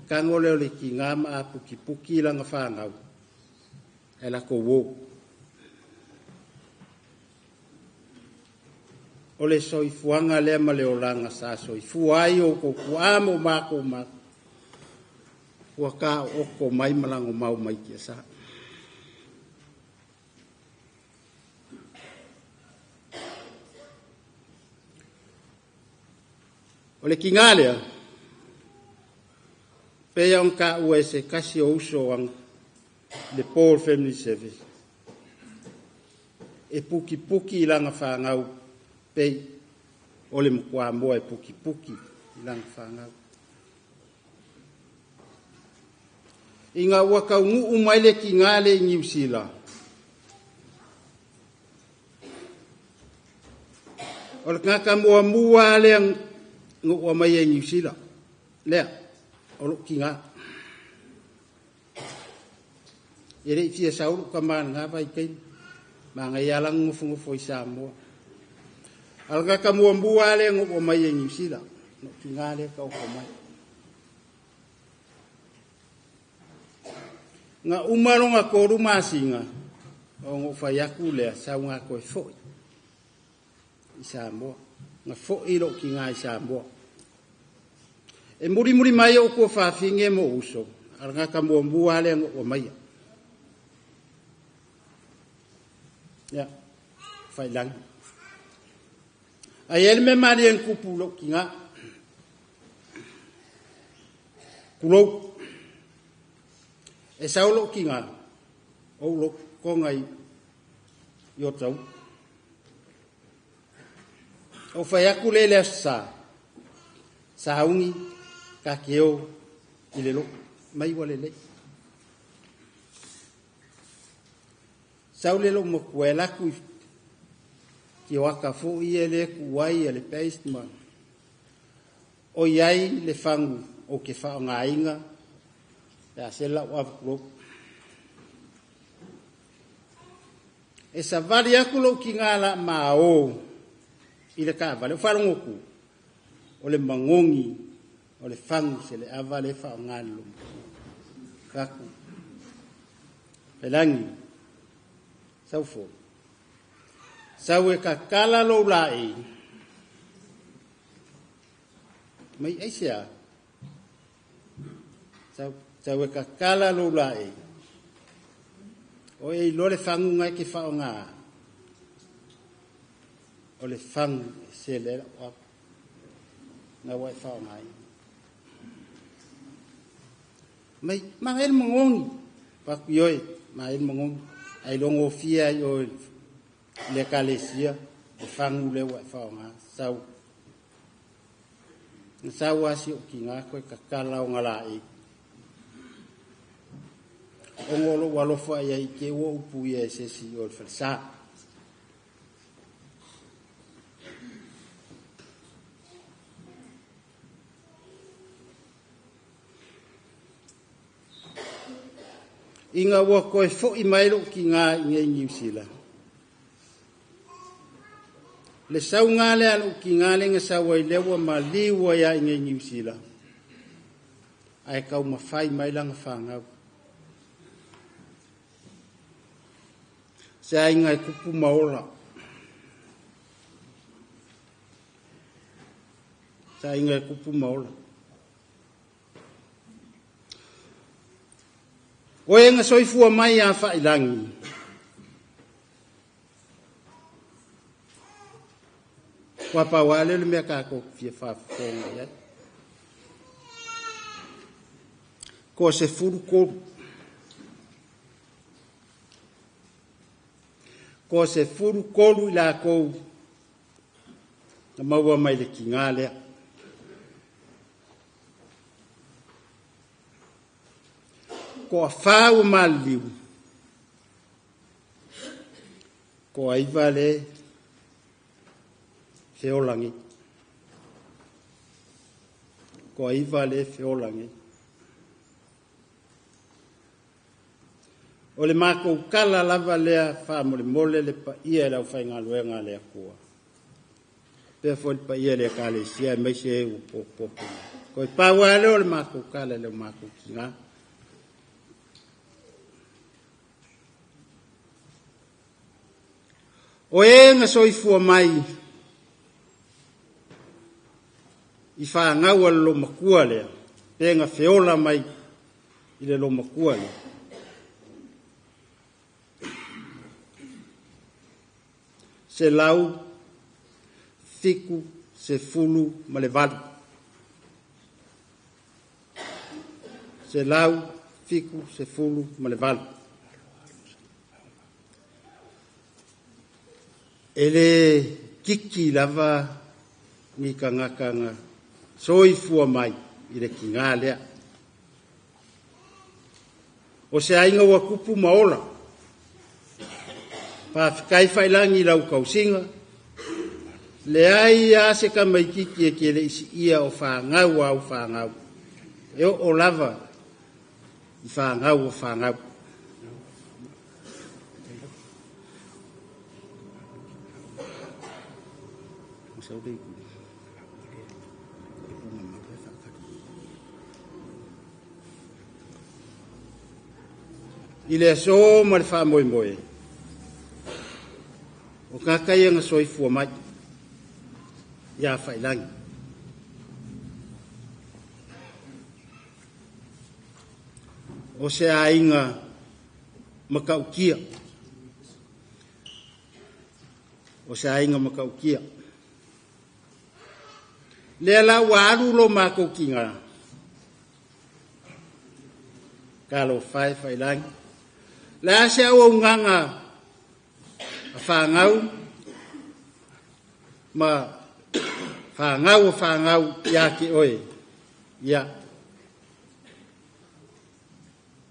Kango leo le ki ngā ma a puki puki langa whāngau. E la ko wō. O le soifuanga lea ma le olanga sa soifua ai o ko kua mo mako ma. Ua ka oko mai malango mau mai kia sa. O le ki ngā lea, pea on ka ua e se kasi o uso ang le Paul Family Service. E puki puki i langa whāngau, pei o le mkua moa e puki puki i langa whāngau. I ngā ua kaungu mai le ki ngā le i New Zealand. O le ngaka mua mua le ang ngua mai e New Zealand. Lea, o lo ki ngā. E le i fia sauru ka maa ngā vai kei. Maa ngai alang ngufu ngufu i Samoa. Al ngaka mua mua le ngua mai e New Zealand. No ki ngā le ka oko mai. Ngā umalonga koru māsinga o ngō whai aku lea sau ngā koe foi i Samoa. Ngā foi lo ki ngā i Samoa. E muri muri mai o kua whawhinge mo uso. Ara ngā ka mua mua lea ngō maia. Ia, whai langi. Ai ele me mari en kupu lo ki ngā. Kulou. E sau lo ki ngā, o lo konga i o tau. O whai aku le lea sa, sa ungi, ka keo i le lo, mai wa le le. Sau le lo mo kue laku i ki o aka fo i e le kuai e le peist ma. O iai le whangu o ke wha o ngā inga, pea se lau awa kulo. E sa vali aku lo ki ngā la mā o i le kāwale. O whalongoku, o le mangongi, o le whangu se le awa le wha o ngā lo. Kaku. Pelangi. Saufo. Sau e kakala lo la e. Mai aisea. Sau e kakala lo la e. O e iloa le faguga e ke faaaogā, o le fagu e sele ai la'u apu na ua e faaaogaina. Mai magae le magogi, faaku ioe, magae le magogi, ai logofie ai oe le ekalesia le fagu lea ua e faaaogā sau. Na sau lava si ou tigā koe tatala o galaei. Ona o lou alofa i ai i te ua upuia e se isi i o le falesa. Ina ua toe fo'i mai lou tigā i nei Niu Sila, le sauga lea a lou tigā lea na sau ai lea ua maliu ai lava i nei Niu Sila, ae taumafai mai lana fanau. Se aiga e tupu ma ola. Se aiga e tupu ma ola. O e na soifua mai a faailagi, ua pau lava lea o le mea tatou te fia faafofoga i ai. Toa 13. Toa 13 i latou na maua mai le tigā lea. Toa 4 ua maliliu, toa 9 le feola nei. Toa 9 le feola nei. O le matou tala lava lea faamolemole le paia e le aufaigaluega a le Atua. Pea foi le paia i le ekalesia aemaise e ua potopoto mai. Toe pau lava lea o le matou tala i le matou tigā. O e na soifua mai i fanau a le lomatua lea, pe na feola mai i le lomatua lea. 178. 178. E le kiki lava ni tagata na soifua mai i le tigā lea. O se aiga ua tupu ma ola. Faafetai failangi i lau tausiga. Leai a se tamaititi e te le i siia o fanau au fanau. E oo lava i fanau o fanau. I le aso ma le faamoemoe, o tagata ia na soifua mai ia Failangi. O se aiga matautia. O se aiga matautia. Lea la ua alu lo matou tigā. Talofa e Failangi. Le a se auaunaga a fanau ma fanau o fanau ia te oe. Ia,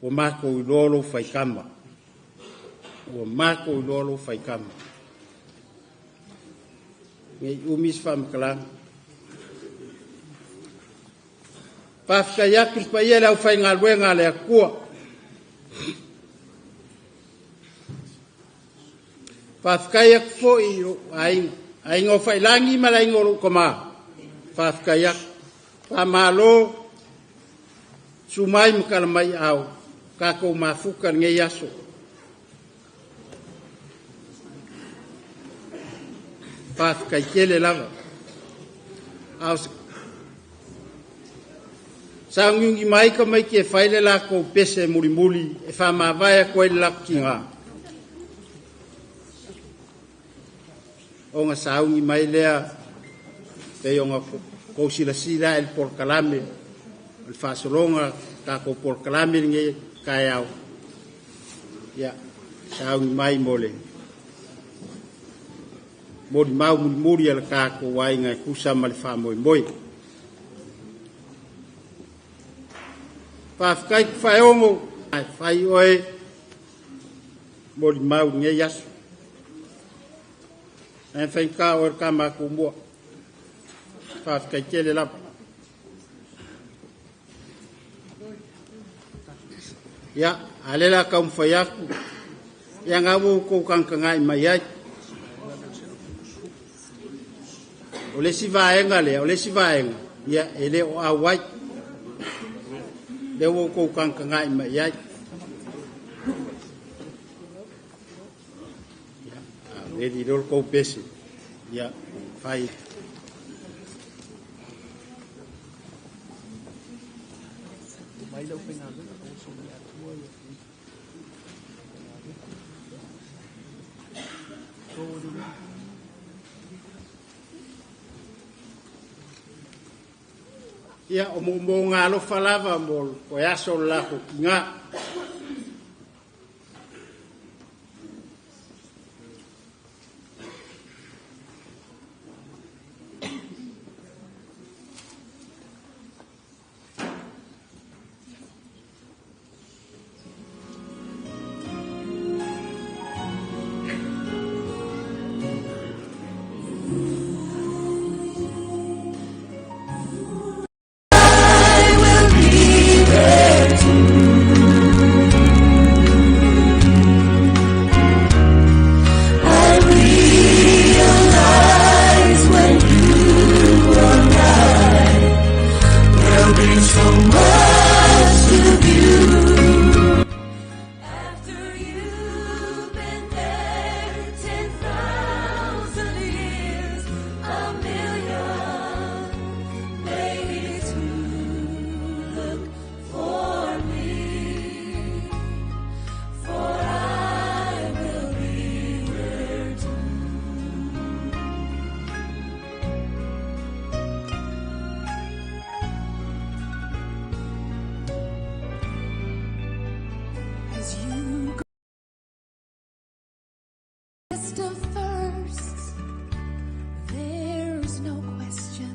ua matou iloa lou faitama. Ua matou iloa lou faitama. Nei umi se faamatalaga. Faafetai atu i le paia i le aufaigaluega a le Atua. Faafetai atu foi i lou aiga, aiga o Failangi ma le aiga o lou tama. Faafetai atu. Faamalo, sumai ma tala mai ao, tatou mafuta lenei aso. Faafetai tele lava. A o sauniuni mai tamaiti e fai le latou pese mulimuli e faamavae atu ai le latou tigā. Ona saugi mai lea pei ona kou silasila e le polokalame o le faasologa tatou polokalame lenei taeao. Ia, saugi mai mo le molimau mulimuli a le tatou aiga e tusa ma le faamoemoe. Faafetai Tufaeogo, ae fai oe molimau lenei aso. Ae faigata oe le tama tumua. Faafetai tele lava. Ia, a o lea o le a taumafai atu, ia na ua outou tagatagai mai ai. O le isi vaega lea, o le isi vaega, ia e le o auai. Lea ua outou tagatagai mai ai. Ia, a veli loa le tou pese, ia, fai. Ia, o moomooga alofa lava mo toe aso o le latou tiga. I will be there too. I realize when you arrive, there'll be so much to view. After you've been there 10,000 years, a million, maybe two, look for me, for I will be there too. As you go list of firsts, there's no question.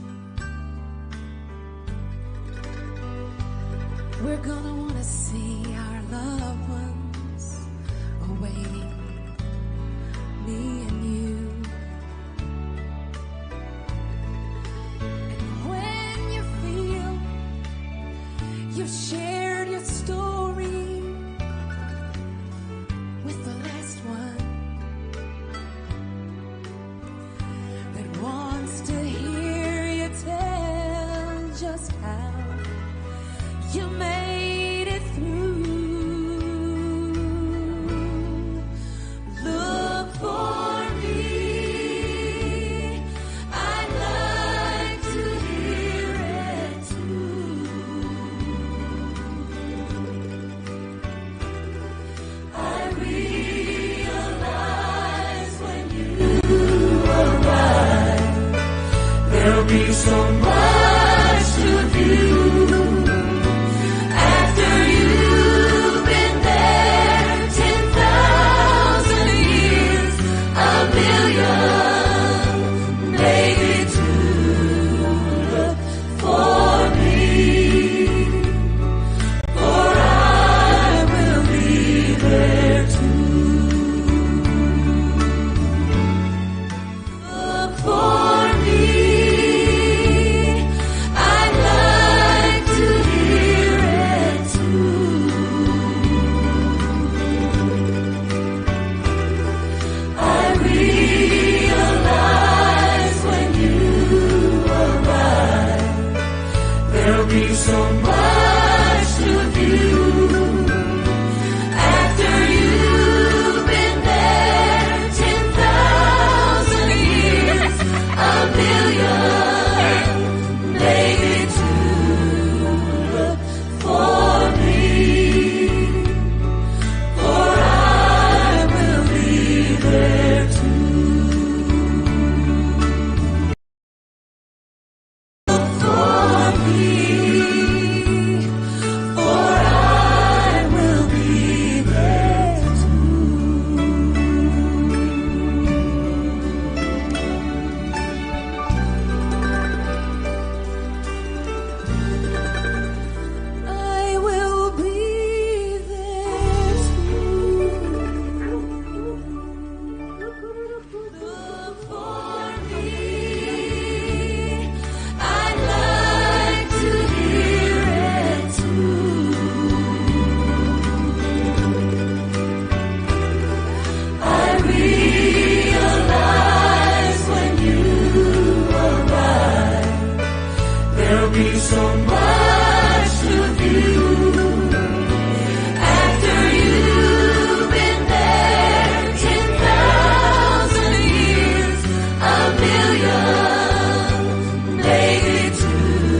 We're gonna wanna see our loved ones awaiting me and you. And when you feel you've shared your story with the last one that wants to hear you tell just how you made it through, look for me. I'd like to hear it too. I realize when you arrive, there'll be so much to view. After you've been there 10,000 years, a million, maybe two, look for me, for I will be there too. Look for me. I'd like to hear it too. I realize when you arrive, there'll be so much to view. After you've been there 10,000 years, a million, maybe two, look for me, for I will be there too. There'll be so much to view. After you've been there 10,000 years, a million, maybe two,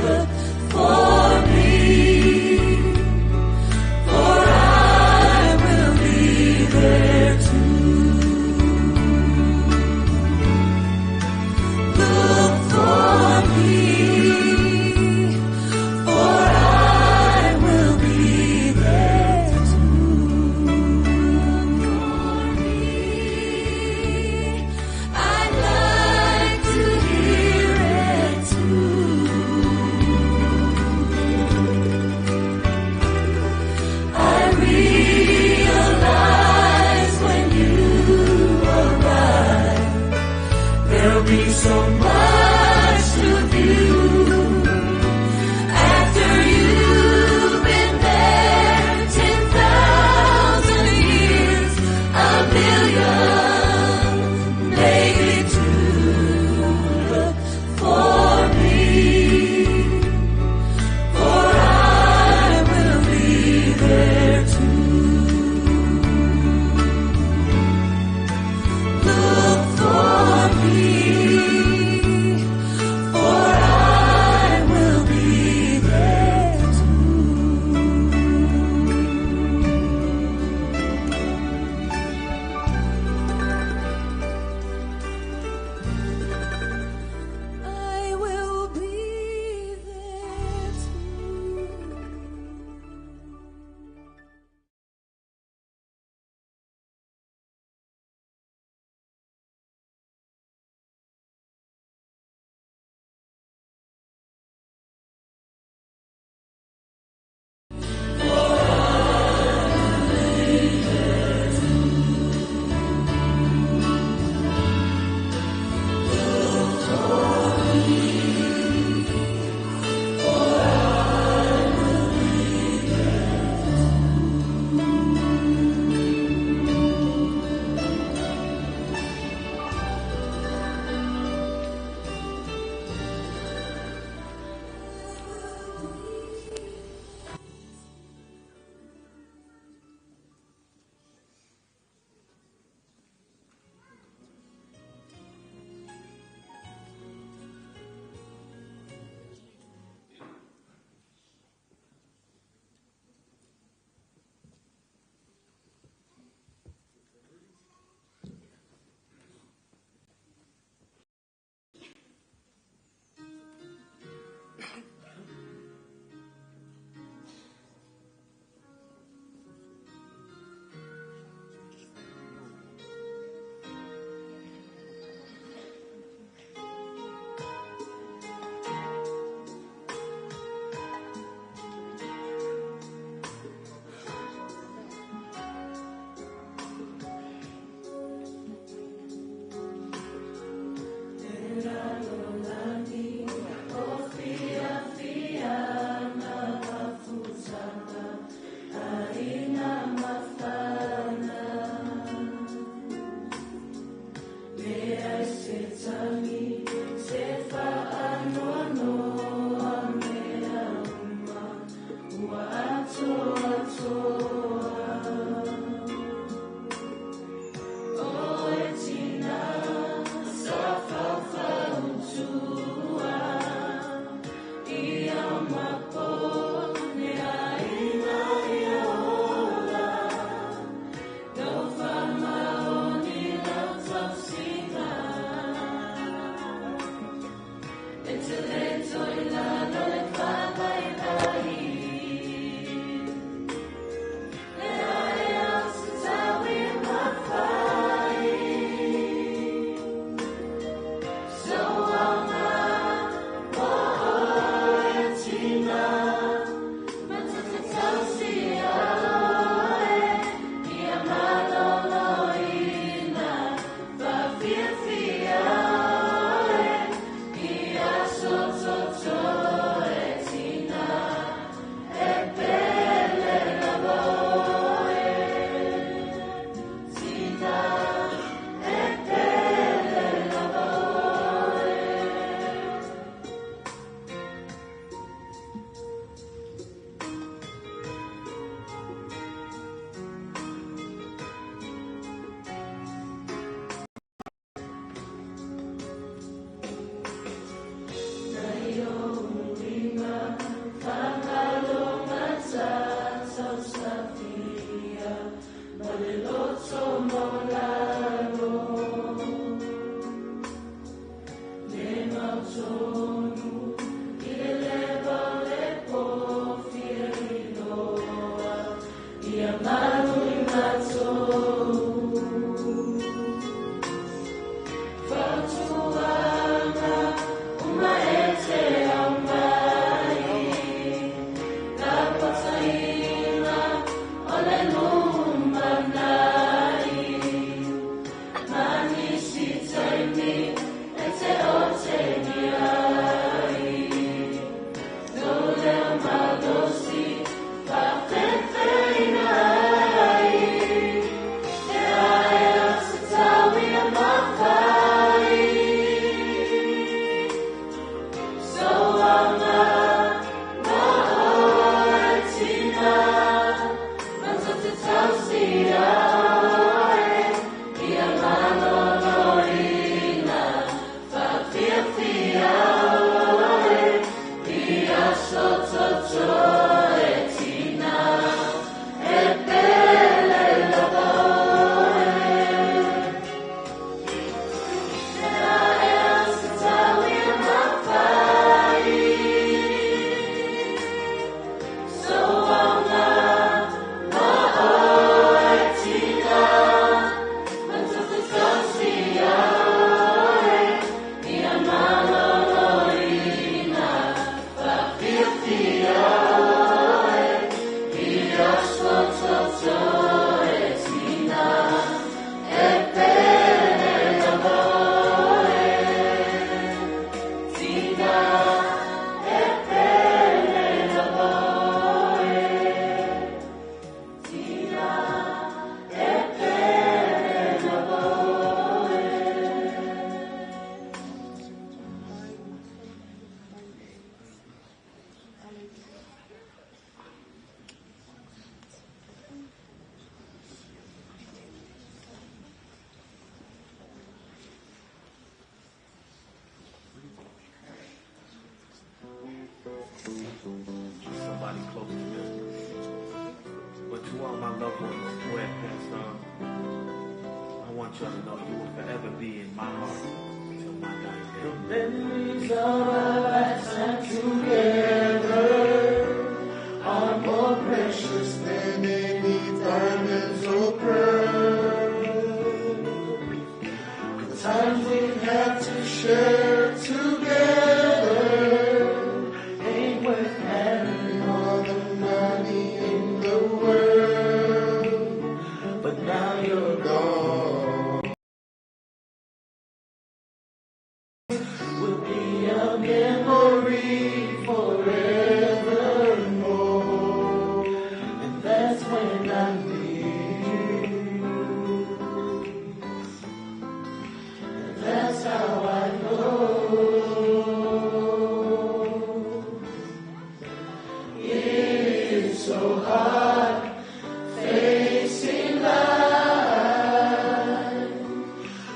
look for me, for I will be there too. Look for me, for I will be there too. For me, I'd like to hear it too. I realize when you arrive, there'll be so much to view. After you've been there 10,000 years, a million, maybe two, look for me, for I will be there too. Look for me, for I will be there too. I will be there too. want y'all to know you will forever be in my heart till my dying day. The memories of our last time together are more precious than any diamonds or pearls. The times we've had to share together ain't worth having all the money in the world. But now you're gone. Will be a memory forevermore. And that's when I need you. And that's how I know. It's so hard facing life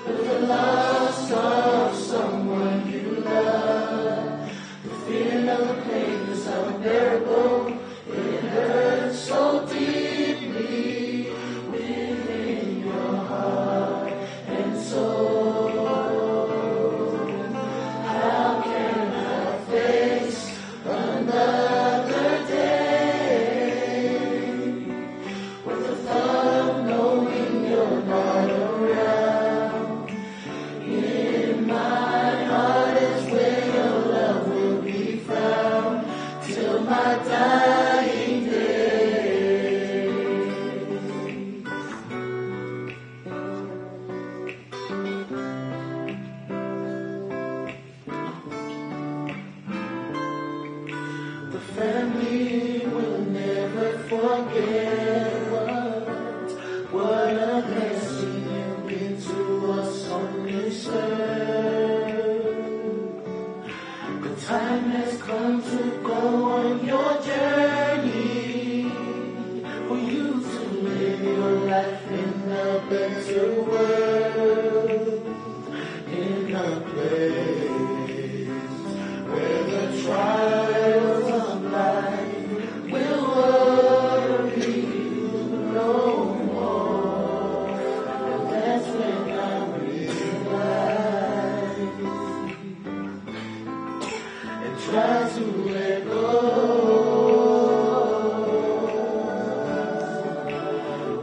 with the loss of someone you love. The feeling of the pain is unbearable. It hurts so deeply within your heart and soul. How can I face another day with the thought of knowing you're not around? In my heart is where your love will be found till my dying day. The family will never forget what a blessing you've been to us on this earth. The time has come to go on your journey, for you to live your life in a better world, in a place where the trials of life will worry you no more. And that's when I realize and try to let go.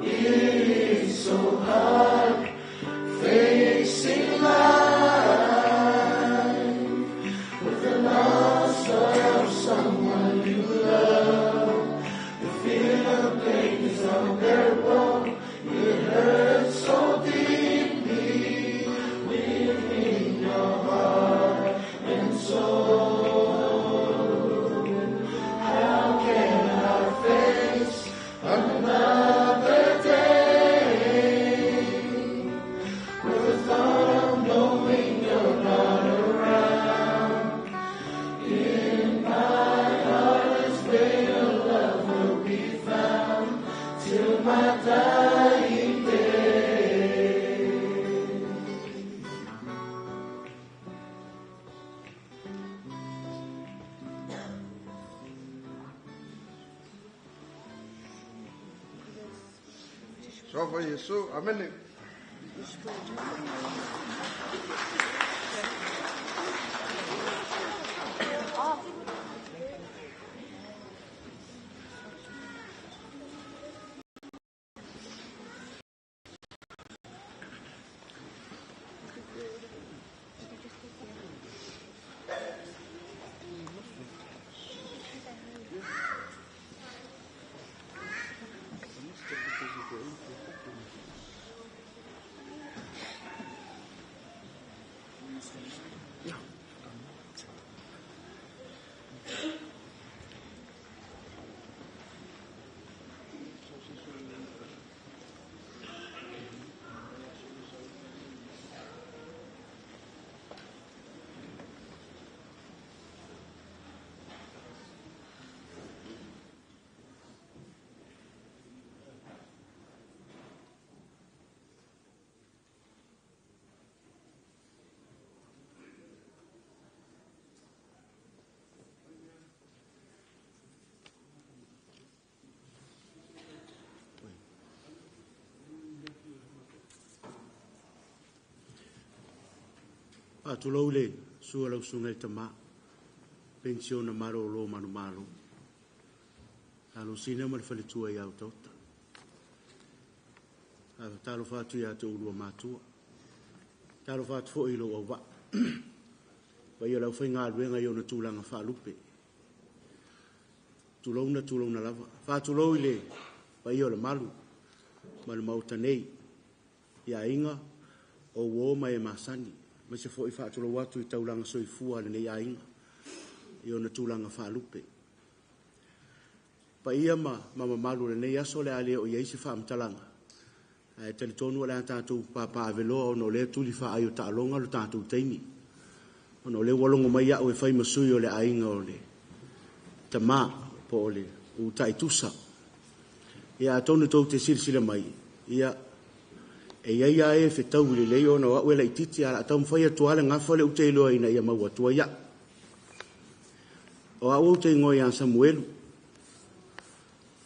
It's so hard facing life with the loss of someone you love. The feeling of the pain is unbearable. It hurts so deeply within your heart and soul. How can I face another day with the thought of knowing you're not around? In my heart is where your love will be found till my dying day. Sofa Yesu, amene. Faatulou le susu o lau susuga i le tama, penisiona malolo manumalo. Alosina ma le faletua ia Otaota. Talofa atu ia te oulua matua. Talofa atu foi i lou auvaa. Paia o le aufaigaluega i ona tulaga faalupe. Tulouna, tulouna lava. Faatulou i le paia o le malu ma le maota nei, i aiga, o uo ma e masani, aemaise foi faatulou atu i taulaga soifua a lenei aiga i ona tulaga faalupe. Paia ma mamalu o lenei aso o le a le oo i ai se faamatalaga, ae talitonu o le a tatou papaaveloa ona o lea e tuli faaai o taaloga lo tatou taimi. Ona o lea ua logo mai au e fai ma sui o le aiga o le tama po o le Utaitusa. Ia atonu tou te silasila mai, ia e i ai lava e fetaui lelei ona o au e laitiiti, ae o le a taumafai atu lava le gafa lea ou te iloa ina ia maua atu ai au. O au ou te igoa ia Samuelu,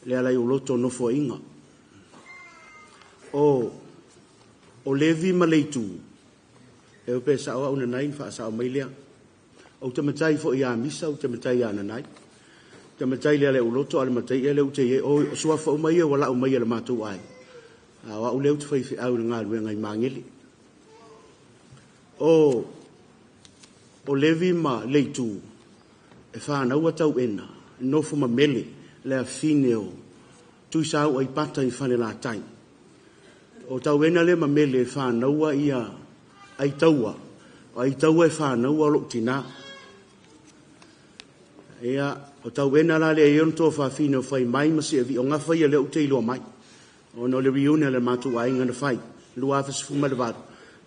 le Alaiuloto o Nofoaiga. O Levi ma Leitu, e pe sao au nanai na faasao mai lea. Ou te matai foi ia Misa, ou te matai ia Nanai. Ou te matai le Alaiuloto, a le matai ia lea ou te i ai. O suafa uma ia ua lau mai e le matou aiga. A o au lea ou te faifeau i le galuega i Magele. O Levi ma Leitu, e whānaua tauena, nofo ma mele, le afine o Tuisau ai pata i whane lātai. O tauena le ma mele e whānaua ia ai taua, o ai taua e whānaua lou tina. Ia, o tauena la le ion tō whawhine o whai mai ma si avi o ngawha ia le ute iloa mai. O no le riune le mātou ainga na whai, lua awhasifu ma le varu.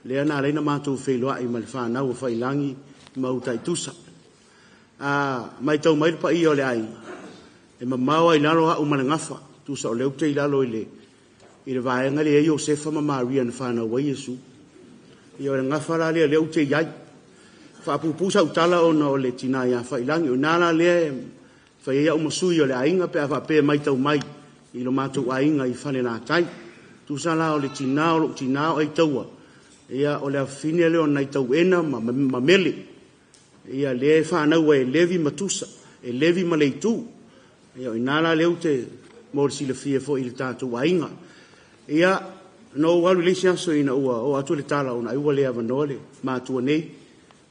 Lea nā leina mātou whailoa i ma le whānau o whailangi ma Utaitusa. Mai tau mai le pa ia o le ainga. E mamao ai lalo au ma le ngafa. Tusa o le ute i lalo i le vaenga le Iosefa ma Maria na whānau ai Iesu. Ia o le ngafa la lea le ute i ai. Whaapupu sa utala ona o le tina ia whailangi. O nā la lea whai ia umasui o le ainga pe a whapea mai tau mai i lo mātou ainga i whane lātai. Tusa la o le tina o lo tina o ai taua. Ia o le awhine leo nai tauena ma mele. Ia le whānaua e Levi matusa, e Levi ma Leitu. Ia o ina la leo te mo le silafia fo i le tātou ainga. Ia, no walu leisi aso ina ua o atu le tala ona ai ua lea wanoa le mātua nei.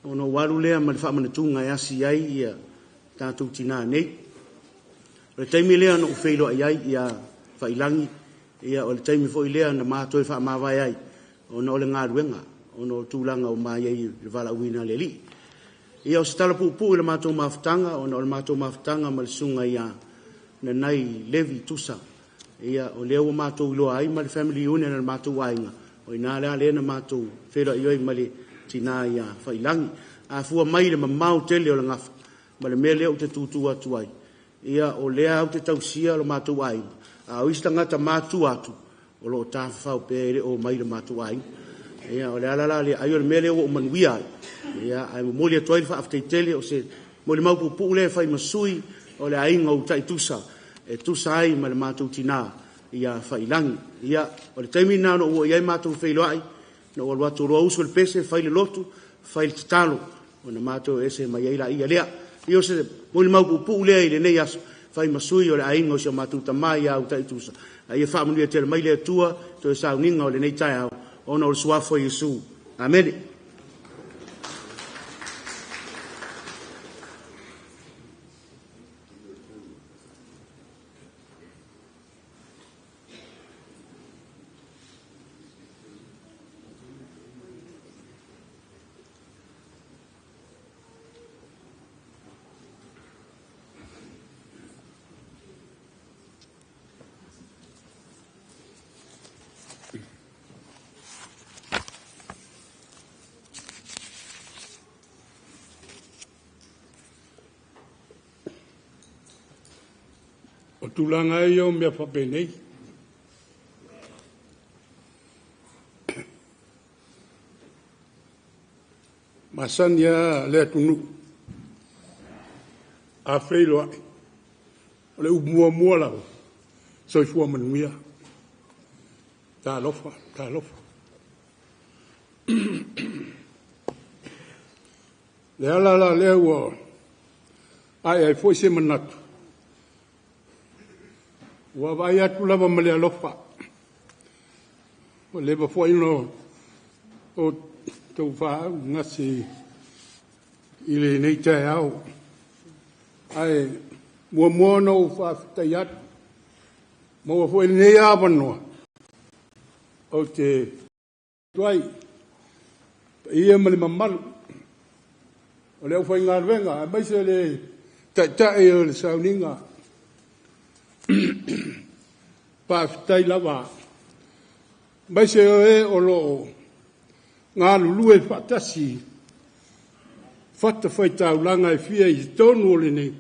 O no walu lea ma le whaamanatunga e asi ai ia tātou tina nei. O le taimi lea no uwheilo ai ai ia whailangi. Ia o le taimi fo i lea na mātou e whaamawai ai. O na o le ngāruenga, o na o tūlanga o mai ai le wala uina le li. Ia o se tala puupuu i le mātou mafutanga, o na o le mātou mafutanga ma le sunga ia Nanai Levi Tusa. Ia o lea ua mātou iloa ai ma le family union le mātou aiga. O ina lea lea na mātou whera i oi ma le tina ia whailangi. A fua mai le mamau tele o le ngafa, ma le mea lea o te tūtū atu ai. Ia o lea au te tausia lo mātou aiga. A o isi tangata mātua atu, o lo tāwhawhau pē le o mai le mātou aiga. Ia o le ala la le ai o le mea lea ua o manuia ai. Ia ai momoli atu ai le whaafteitele o se mo le maupupu lea whai masui o le ainga o Utaitusa e tusa ai ma le mātou tina ia whailangi. Ia o le taimi nā no ua iai mātou whailoai, no ua luatu roa usu le pese, whai le lotu, whai le tatalo, o na mātou ese mai ai la ia lea. Ia o se mo le maupupu lea i le nei aso, whai masui o le ainga o se mātou tamai ia Utaitusa. A ia whaamanuia tele mai le atua, toe sauninga o le nei taeao, ona o le suafo Iesu. Amene. O tūlanga e o mea whapenei. Masani a le atunu. A whailo ai. O le umua mua lau. Soifua manuia. Tālofa, tālofa. Le ala la lea ua ae ai foi se manatu, ua vaai atu lava ma le alofa. Ua leva foi ona o tou faaugase i lenei taeao. Ae muamua ona ou faafetai atu, maua foi lenei avanoa, ou te atu ai paia ma le mamalu o le aufaigaluega, aemaise le taitai o le sauniga. Faafetai lava, aemaise o e o lo o galulue faatasi fatafaitaulaga e fia i totonu o lenei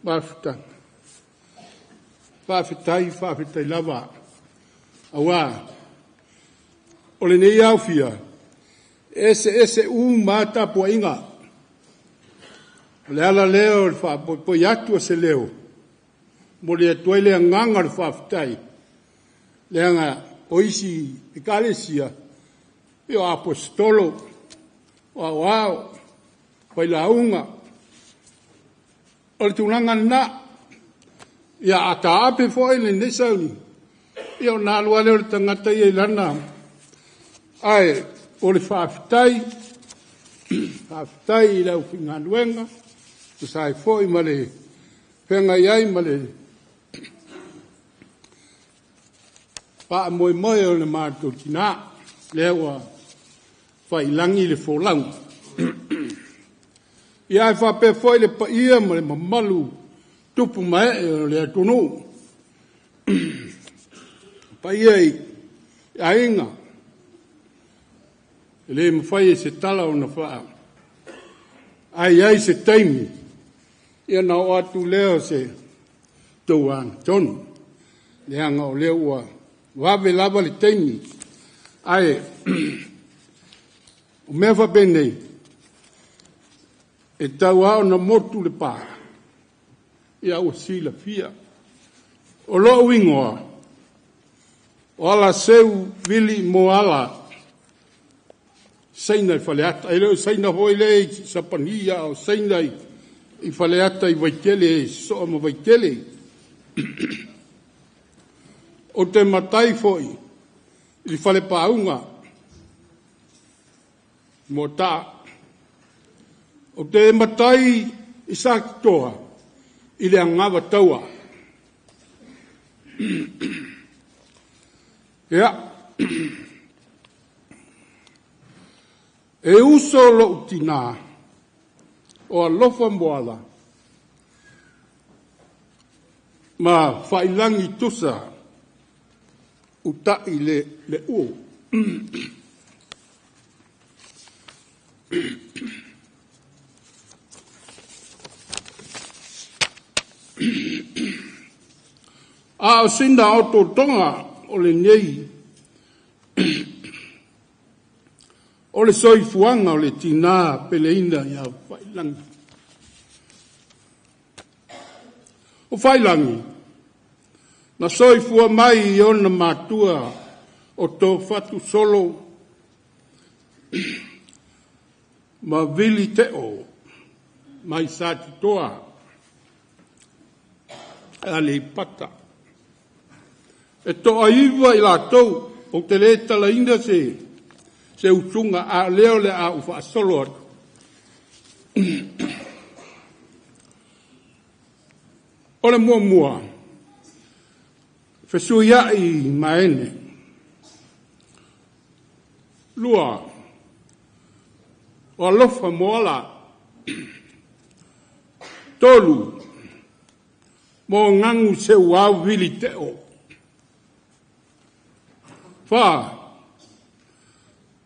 mafutaga. Faafetai, faafetai lava, aua o lenei aofia, e eseese uma lava tapuaiga. O le ala lea o le faapoipoi atu o se leo, momoli atu ai le agaga o le faafetai, leaga o isi ekalesia, ia o aposetolo, o aoao, failauga, o le tulaga lena. Ia a taape foi lenei sauniga, ia ona alu lava lea o le tagata ia i lana... Ae o le faafetai, faafetai i le aufaigaluega, tusa ai foi ma le feagai ai ma le faamoemoe o le matou tina, lea ua faiilagi le folauga. Ia ae faapea foi le paia ma le mamalu tupu ma ee o le atunuu, paia i aiga, e le mafai e se tala ona ae i ai se taimi, ia ona oo atu lea o se tou agatonu, leaga o lea ua vave lava le taimi. Ae o mea faapenei, e tatau lava ona motu le pa, ia ua silafia. O lou igoa, o Alaseu Vili Moala Saina i Faleata. E le o Saina foi lea i Sapani, a o Saina i Faleata i Vaitele, e sosoo ma Vaitele. Ou te matai foi i le Falepauga i Moataa. Ou te matai i Satitoa i le Anava Taua. Ia, e uso lou tina o Alofa Moala ma Faiilagi Tusa Utai le Leuo. A o sina otootoga o lenei, o le soifuaga o le tina peleina ia Faiilagi. O Faiilagi, na soifua mai i ona matua o Tofatusolo ma Vili Teo mai Satitoa, Aleipata. E toaiva i latou, ou te le talaina se usuga, a o lea o le a ou faasolo atu. O le muamua, fesuiai Maene. 2, o Alofa Moala. 3, Mogagu Seuau Vili Teo. 4,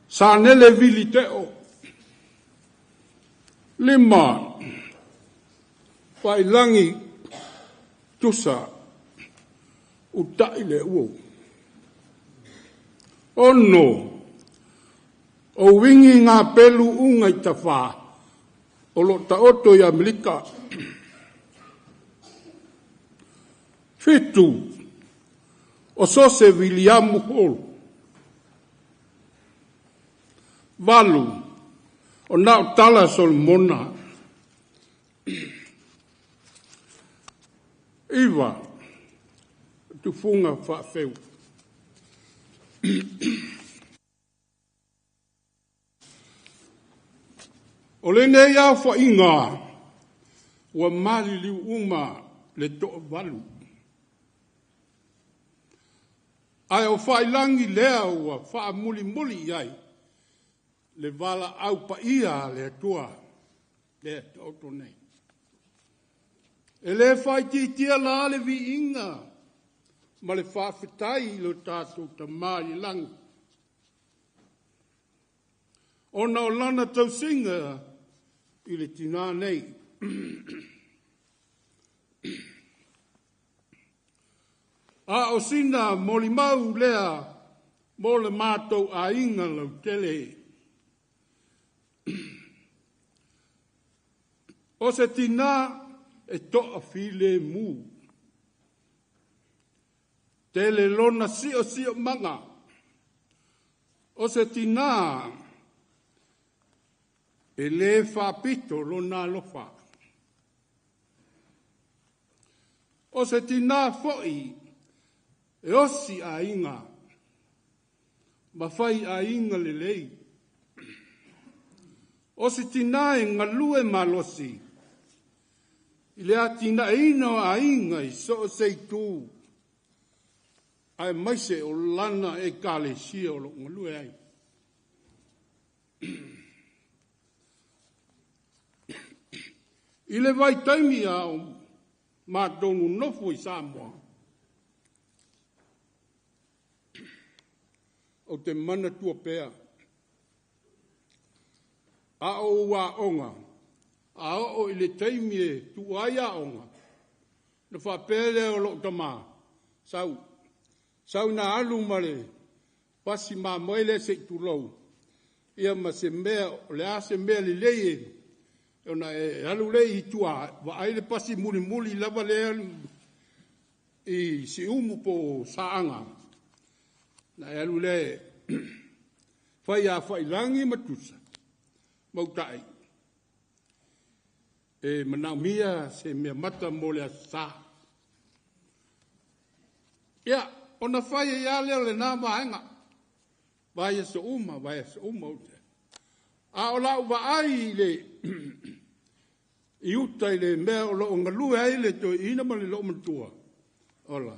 Sanele Vili Teo. 5, Faiilagi Tusa Utai le Uo. 6, o Uini ngā pelu unga i tawhā o lo taoto i Amerika. 7, o Sose Viliamu Hall. 8, O na o tala Solomona. 9, tufunga whaafeu. O le nei au whainga, ua mali liu uma le toa valu. Ae o whailangi lea ua wha muli muli iai, le vala au pa ia le atua, le tauto nei. E le whai titia la le viinga, ma le whaafetai lo tātou tamā i langi. Ona o lana tausinga i le tinā nei. A o sina molimau lea mo le mātou aiga lautele. O se tinā e toa file mu. Tele lona sio sio manga. O se tinā e le whapito lona alofa. O se tinā foi e osi aiga, ma fai aiga lelei. O se tinā e ngalue malosi, i le atina ina o aiga i so o se itu, ae maise o lana e kalesia o lo ngalue ai. I le vai taimi a o mātonu nofo i Samoa, o te mana tua pea. A o ua onga, a o i le taimi e tu ai a onga, na whapele o lo tama, sau, sau na alu ma le pasi ma moele se i tulou, ia ma se mea, o le a se mea le lei e, ona e alu le i tua, wa ai le pasi muli muli lava le alu i si umu po saanga. Na e alu le whai a whai langi matusa, mautai. E manaumia se mea mata mo le asa. Ia, ona whai e ia leo le nā maenga. Vai e so uma, vai e so uma ute. A o lau vaai i le i uta i le mea o loo ngalue ai le toi ina ma le loo matua. Ola,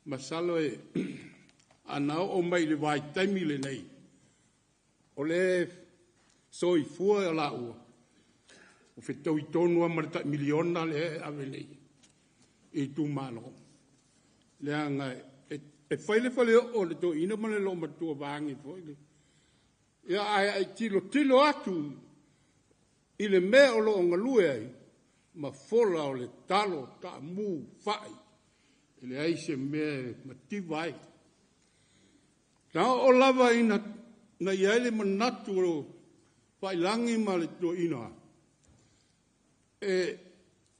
masalo e ana o mai le vai taimi le nei. O le soifua e la ua. O whitau i tonu a ma le tai miliona le ave nei. I tū malo. Le anga e whai le whale o le toi ina ma le loo matua vaangi foi le. Ia ai ai tilo tilo atu i le mea o loo ngalue ai, ma fola o le talo ta mu whai. I le ai se mea mativa ai. Na o lava ina na ia le manatu o whailangi ma le toina. E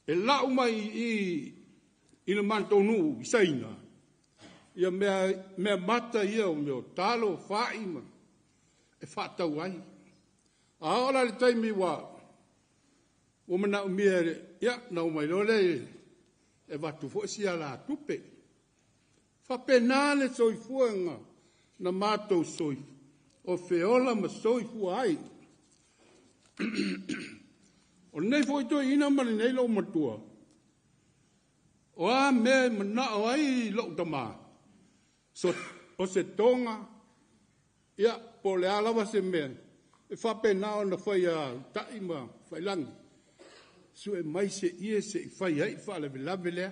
lau mai i le mantonu i saina. Ia mea mata ia o mea o talo whai ma e whaatau ai. A ola le taimi wa o mana umia le, ia, na umai lole e watu fo si ala tupe. Whapena le soifuanga na mātou soifu. O feola ma soifua ai. O nei foi toi ina ma le nei lo matua. O a mea mana o ai lo tama. So, o se tonga, ia, po le alawa se mea. E whapena o na whai a tai ma whailangi. Su e mai se ie se i whai ai wha lave lea.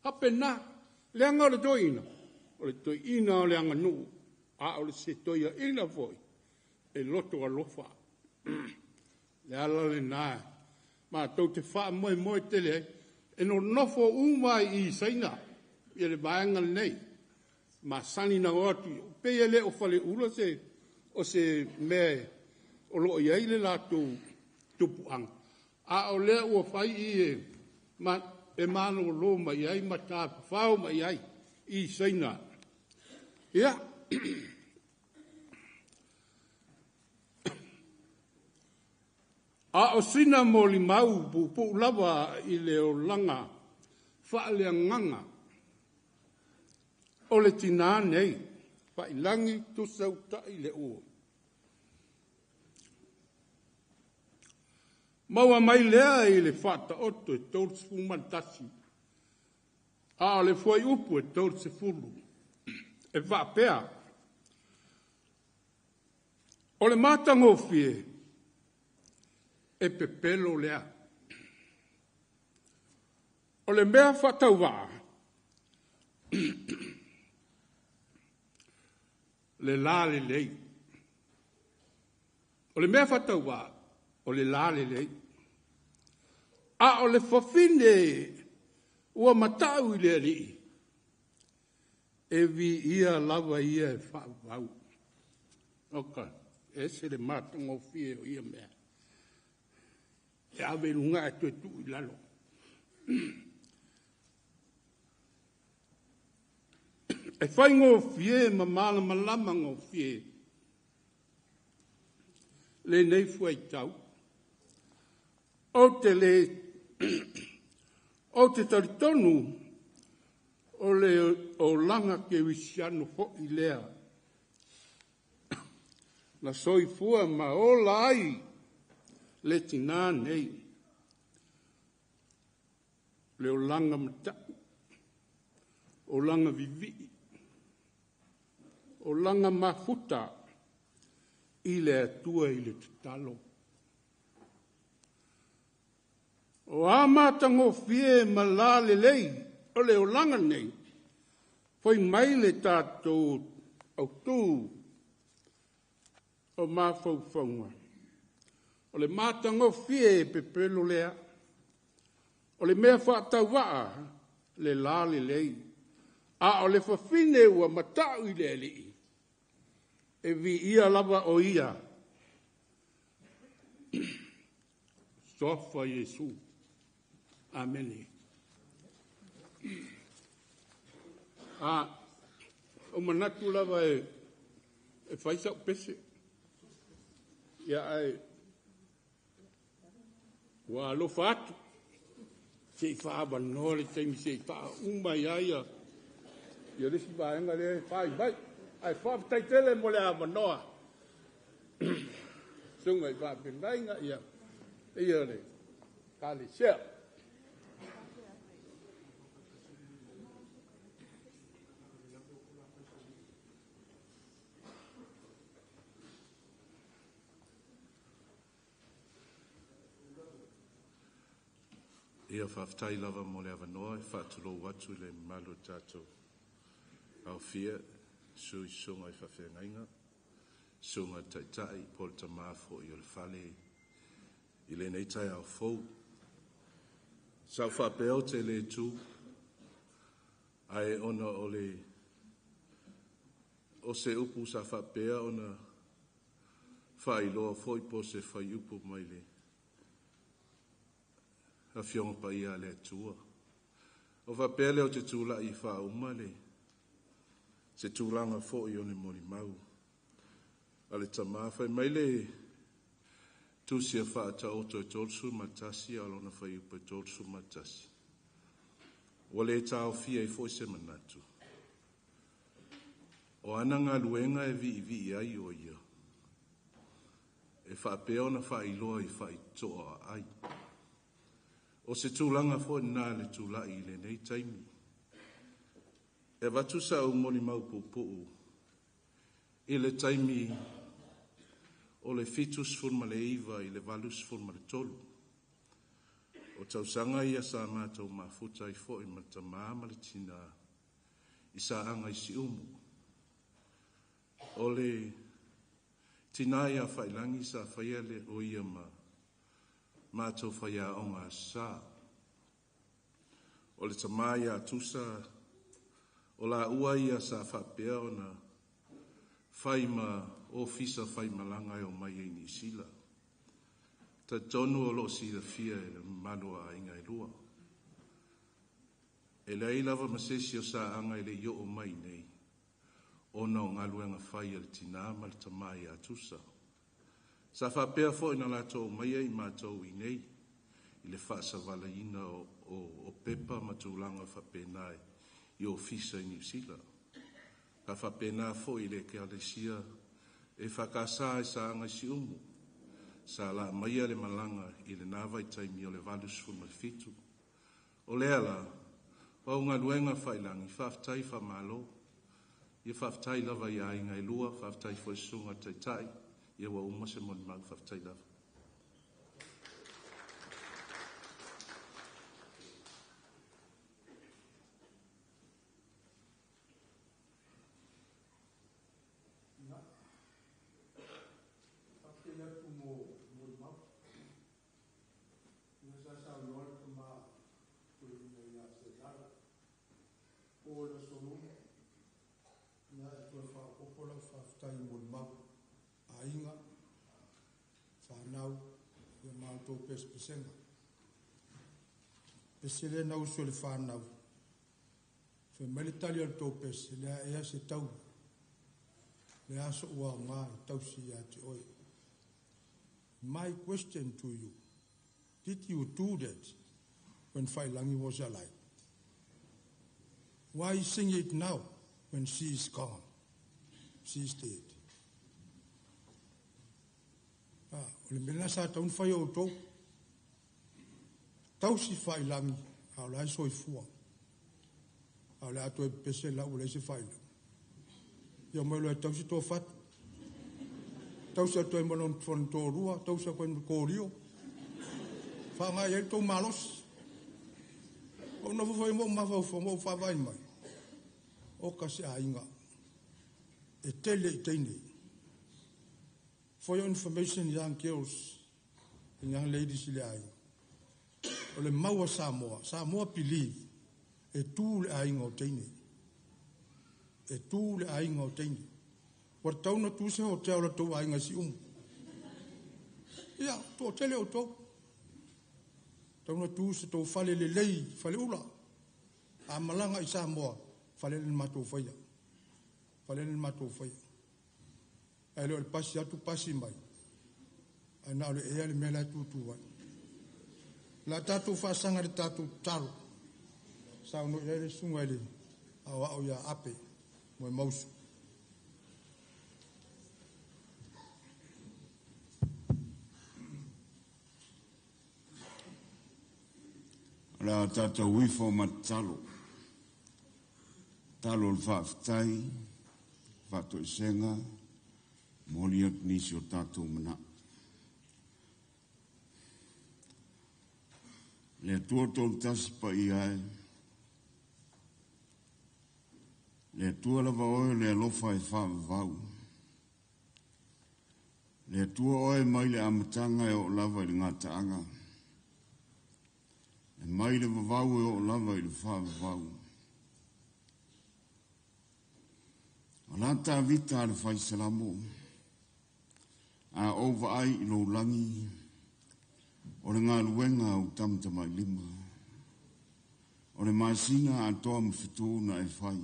Hapena, le anga o le toi ina. O le toi ina o le anga nuu. A o le se toi a ina foi. E loto alofa. Le ala le nā. Ma tau te wha moe moe tele ai. E no nofo uma i saina. Ia le vaenga nei. Ma sani na o atu. Pe ia le o whale ula se o se mea o loo iai le lātou tupuanga. A o lea ua whai i e, ma, e māno lo mai ai, ma tā whao mai ai i saina. Ia. A o sina molimau puupuu lava i le olaga faaleagaga o le tinā nei, Faiilagi Tusautai Leuo. Maua mai lea i le Faataoto e 31, a o le fuaiupu e 30, e faapea: O le matagofie e pepelo lea. O le mea faatauvaa, le lalelei. O le mea faatauvaa, o le lalelei. A o le fafine ua matau i le alii, e viia lava ia e faavavau. Oka, e ese le matagofie o ia mea. E ave i luga ae toe tuu i lalo. E faigofie ma malamalama gofie lenei fuaitau. Ou te le ou te talitonu o le olaga kerisiano foi lea na soifua ma ola ai le tinā nei, le olaga matau, olaga vivii, olaga mafuta i le Atua i le tatalo. O a matagofie ma lalelei o le olaga nei, fai mai le tatou autū o mafaufauga, o le matagofie e pepelo lea, o le mea faatauvaa le lalelei, a o le fafine ua matau i le alii, e viia lava o ia. Soafa Iesu. Amene. A, o manatu lava e fai sau pese. Ia ae ua alofa atu, se i faaavanoa le taimi se i faauma ai ia le isi vaega lea e fai mai. Ae faafetai tele mo le avanoa. Susuga i faafeagaiga, ia ia le ekalesia. Ia faafetai lava mo le avanoa e faatulou atu i le mamalu o le tatou aofia, sui susuga i faafeagaiga, susuga i le Taitai po o le Tama foi o le fale i lenei taeao fou. Sa ou faapea ou te le tu, ae ona o le o se upu sa faapea ona faailoa foi po o se fuaiupu mai le Afioga Paia a le Atua. O faapea lea ou te tulai e faauma le se tulaga foi o le molimau a le tama. Fai mai le tusi a Faataoto e 31 a o lona fuaiupu e 31. Ua le taofia ai foi se manatu. O ana galuega e viivii ai o ia, e faapea ona faailoa i faitotoa ai. O se tulaga foi lena le tulai i lenei taimi. E avatu sau molimau puupuu i le taimi o le 79 i le 83. O tausaga ia sa matou mafuta ai foi ma le tamā ma le tinā i Saaga i Siumu. O le tinā ia Faiilagi sa faia le o ia ma matou faiaoga Aso Sa. O le tamā ia Tusa, o laua ia sa faapea ona fai ma ofisa faimalaga e omai ai i Niu Sila. Talitonu o lo o silafia e le mamalu o aiga e lua. E leai lava ma se isi o Saaga e le i oo mai nei, ona o galuega fai a le tinā ma le tamā ia Tusa. Sa faapea foi na latou aumaia i matou i inei i le faasavalaina o pepa ma tulaga faapena i ofisa i Niu Sila. Sa faapena foi i le ekalesia EFKS i Saaga i Siumu, sa laa maia le malaga i lena vaitaimi o le 87. O lea la, o au galuega faailagi, faafetai faamalo. Ia faafetai lava i aiga e lua, faafetai foi i le susuga i le Taitai, ia ua uma se molimau, faafetai lava. Faafetai atu mo molimau. Ia sa saunoa le tama toeaina ia Sezara, po o le Aso Lulu, ia e toe faaopoopo lau faafetai i molimau, aiga, fanau, ia ma outou pesepesega. Pese lea na usu e le fanau, fai mai le tali a le tou pese, le a ea se taui, le a so'u aoga e tausi ia te oe. My question to you, did you do that when Failangi was alive? Why sing it now when she is gone? She is dead. Ah, o le mea lena sa tatau ona fai e outou. Tausi Failangi, a o la e soifua. A o le a toe pepese la ua leai se Failangi. Ia omai loa e tausi Toafatu. Tausi atu ai ma lona toalua, tausi atu ai ma Korio. Faaaoga i ai le tou malosi. Ou nofo foi ma ou mafaufau ma ou vaavaai mai, oka se aiga e tele i teine. For your information, young girls and young ladies i le aiga, o le mau a Samoa, Samoa believe, e tu le aiga o teine. E tu le aiga o teine. Ua tatau ona tu se hotel o le tou aiga i Siumu. Ia, toatele outou. Tatau ona tu se tou fale lelei, faleula. A malaga i Samoa, fale le matou faia. Fale le matou faia. Ae le o le pasi atu pasi mai. Ae na o le ea le mea la e tutu ai. La tatou faasaga i le tatou tatalo. Saunoa i ai le susuga i le aoao ia Ape Moemausu. O le a tatou ifo ma tatalo. Tatalo o le faafetai, faatoesega, momoli atu nisi o tatou manao. Le Atua tolu tasi paia e, le Atua lava oe o le alofa e faavavau. Le Atua oe mai le amataga e oo lava i le gataaga. E mai le vavau e oo lava i le faavavau. O la Tavita a le fai Salamo, a ou vaai i lou lagi, o le galuega a ou tamatamailima, o le masina atoa ma fetu na e fai.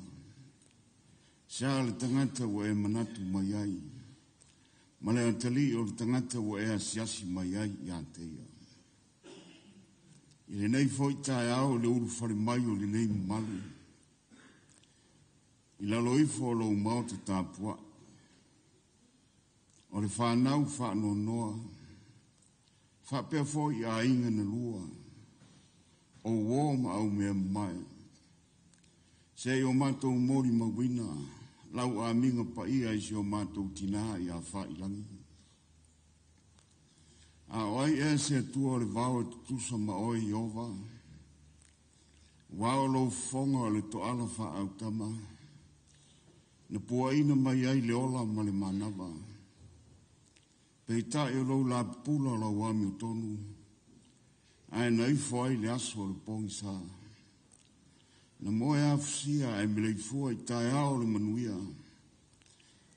Se a le tagata ua e manatu mai ai, ma le atalii o le tagata ua e asiasi mai ai ia te ia. I lenei foi taeao i le ulufale mai o lenei mamalu, i lalo ifo o lou maota tapuai, o le fanau faanoanoa, faapea foi i aiga na lua, o uō ma aumea mamae, se i o matou molimauina lau amiga paia i si o matou tinā ia Faiilagi. A o ai ea se Atua o le vao e tutusa ma oe Ieova? Ua o lou fofoga o le toala faaautama, na puaina mai ai le ola ma le manava. Peitai o lou lapupula o lau amiotonu, ae na ifo ai le aso o le pogisa. Na moe afusia ae meleifua i taeao o le manuia,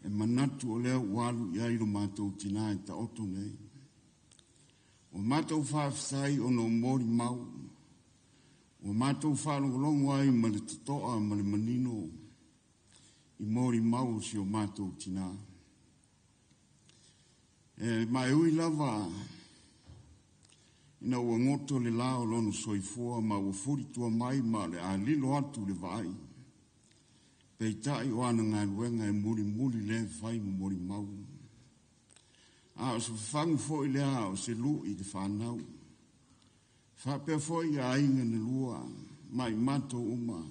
e manatu o lea ua alu i ai lo matou tinā e taoto nei. Ua matou faafetai ona o molimau, ua matou faalogologo ai ma le totoa ma le manino i molimau o si o matou tinā. E ma e ui lava ina ua goto le la o lona soifua ma ua fulitua mai ma o le a lilo atu le vaai. Peitai o ana galuega e mulimuli lea fai ma molimau. A o se fafagu foi lea o se lu'i i le fanau. Faapea foi ia aiga na lua ma i matou uma.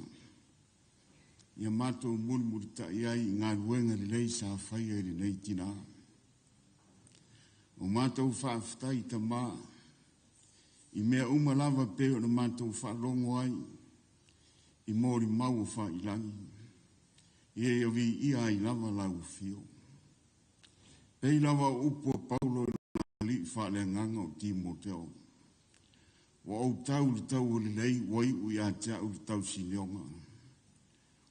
Ia matou mulimulitai ai i galuega lelei sa faia i lenei tinā. O matou faafetai tamā i mea uma lava pei ona matou faalogo ai i molimau o fa'ilagi. Ia ia viia ai lava lau afio. Pei lava o upu a Paulo i lona alii faaleagaga o Timoteo. Ua ou tau i le taua lelei ua iu ia te au le tausinioga.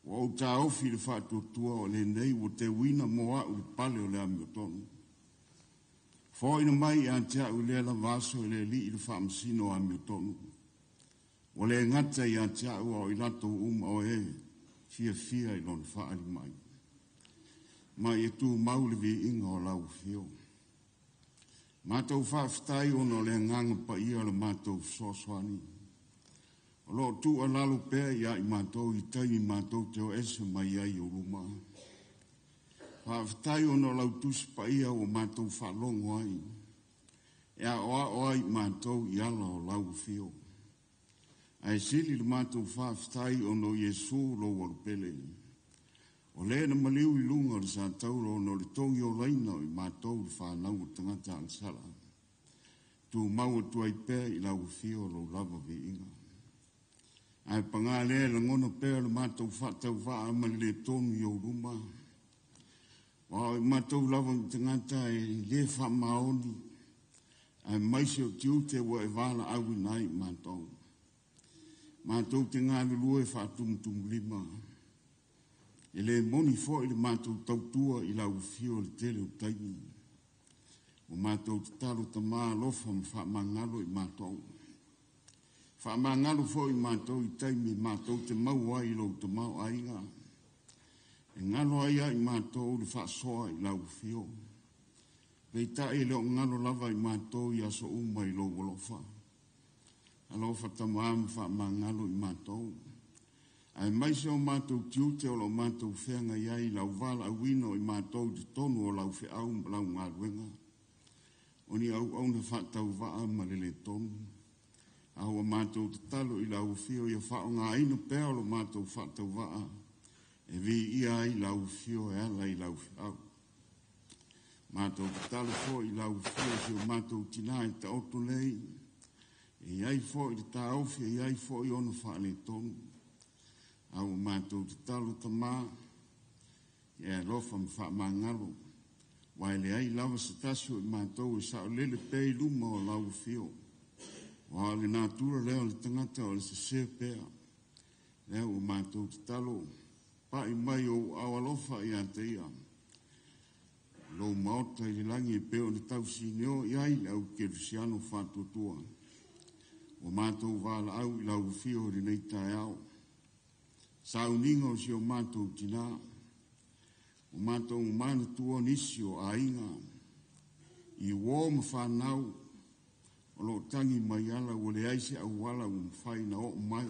Ua ou taofi le faatuatua o lenei ua teuina mo a'u le pale o le amiotonu. Foaina mai ia te a'u i lea lava aso e le Alii le faamasino o amiotonu. Ua le gata ia te a'u a o i latou uma o e fiafia i lona faaali mai. Ma ia tumau le viiga o lau afio. Matou faafetai ona o le agaga paia o le matou fesoasoani. O loo tuualalo pea ia i matou i taimi matou te o ese mai ai i ou luma. Faafetai ona o lau tusi paia ua matou faalogo ai. E aoao ai matou i ala o lau afio. Ae sili le matou faafetai ona o Iesu lou alupele. O lē na maliu i luga o le satauro ona o le togi olaina o i matou le fanau o tagata agasala. Tumau atu ai pea i lau afio lou lava viiga. Ae pagā lea e lagona pea le matou faatauvaa ma le lē tonu i ou luma. Ua o i matou lava i tagata e lē faamaoni, aemaise o tiute ua e valaauina ai i matou. Matou te galulue faatumutumulima. E lē moni foi le matou tautua i lau afio i le tele o taimi. Ua matou tatalo tamā alofa ma faamagalo i matou. Faamagalo foi i matou i taimi matou te maua ai i lou tamaoaiga. E galo ai ia i matou le faasoa i lau afio. Peitai e le o galo lava i matou i aso uma i lou alofa. Alofa tamā ma faamagalo i matou. Aemaise o matou tiute o lo matou feagai ai i lau valaauina o i matou i totonu o lau feau ma lau galuega. O ni auauna faatauvaa ma le lē tonu. A ua matou tatalo i lau afio ia faaaogaina pea o lo matou faatauvaa e viia ai lau afio e ala i lau feau. Matou tatalo foi i lau afio si o matou tinā e taoto nei. E i ai foi le taofi e i ai foi ona faaletonu. A ua matou tatalo tamā e alofa ma faamagalo. Ua e leai lava se tasi o i matou e saolele pea i luma o lau afio. Ua o le natura lea o le tagata o le sesē pea. Lea ua matou tatalo pai mai ou aao alofa ia te ia. Lou maota i le lagi e pei ona tausinio i ai le au kerisiano faatuatua. Ua matou valaau i lau afio i lenei taeao. Sauniga o si o matou tinā. Ua matou manatua nisi o aiga i uō ma fanau o loo tagi mai ala ua leai se auala ua mafai ona oo mai.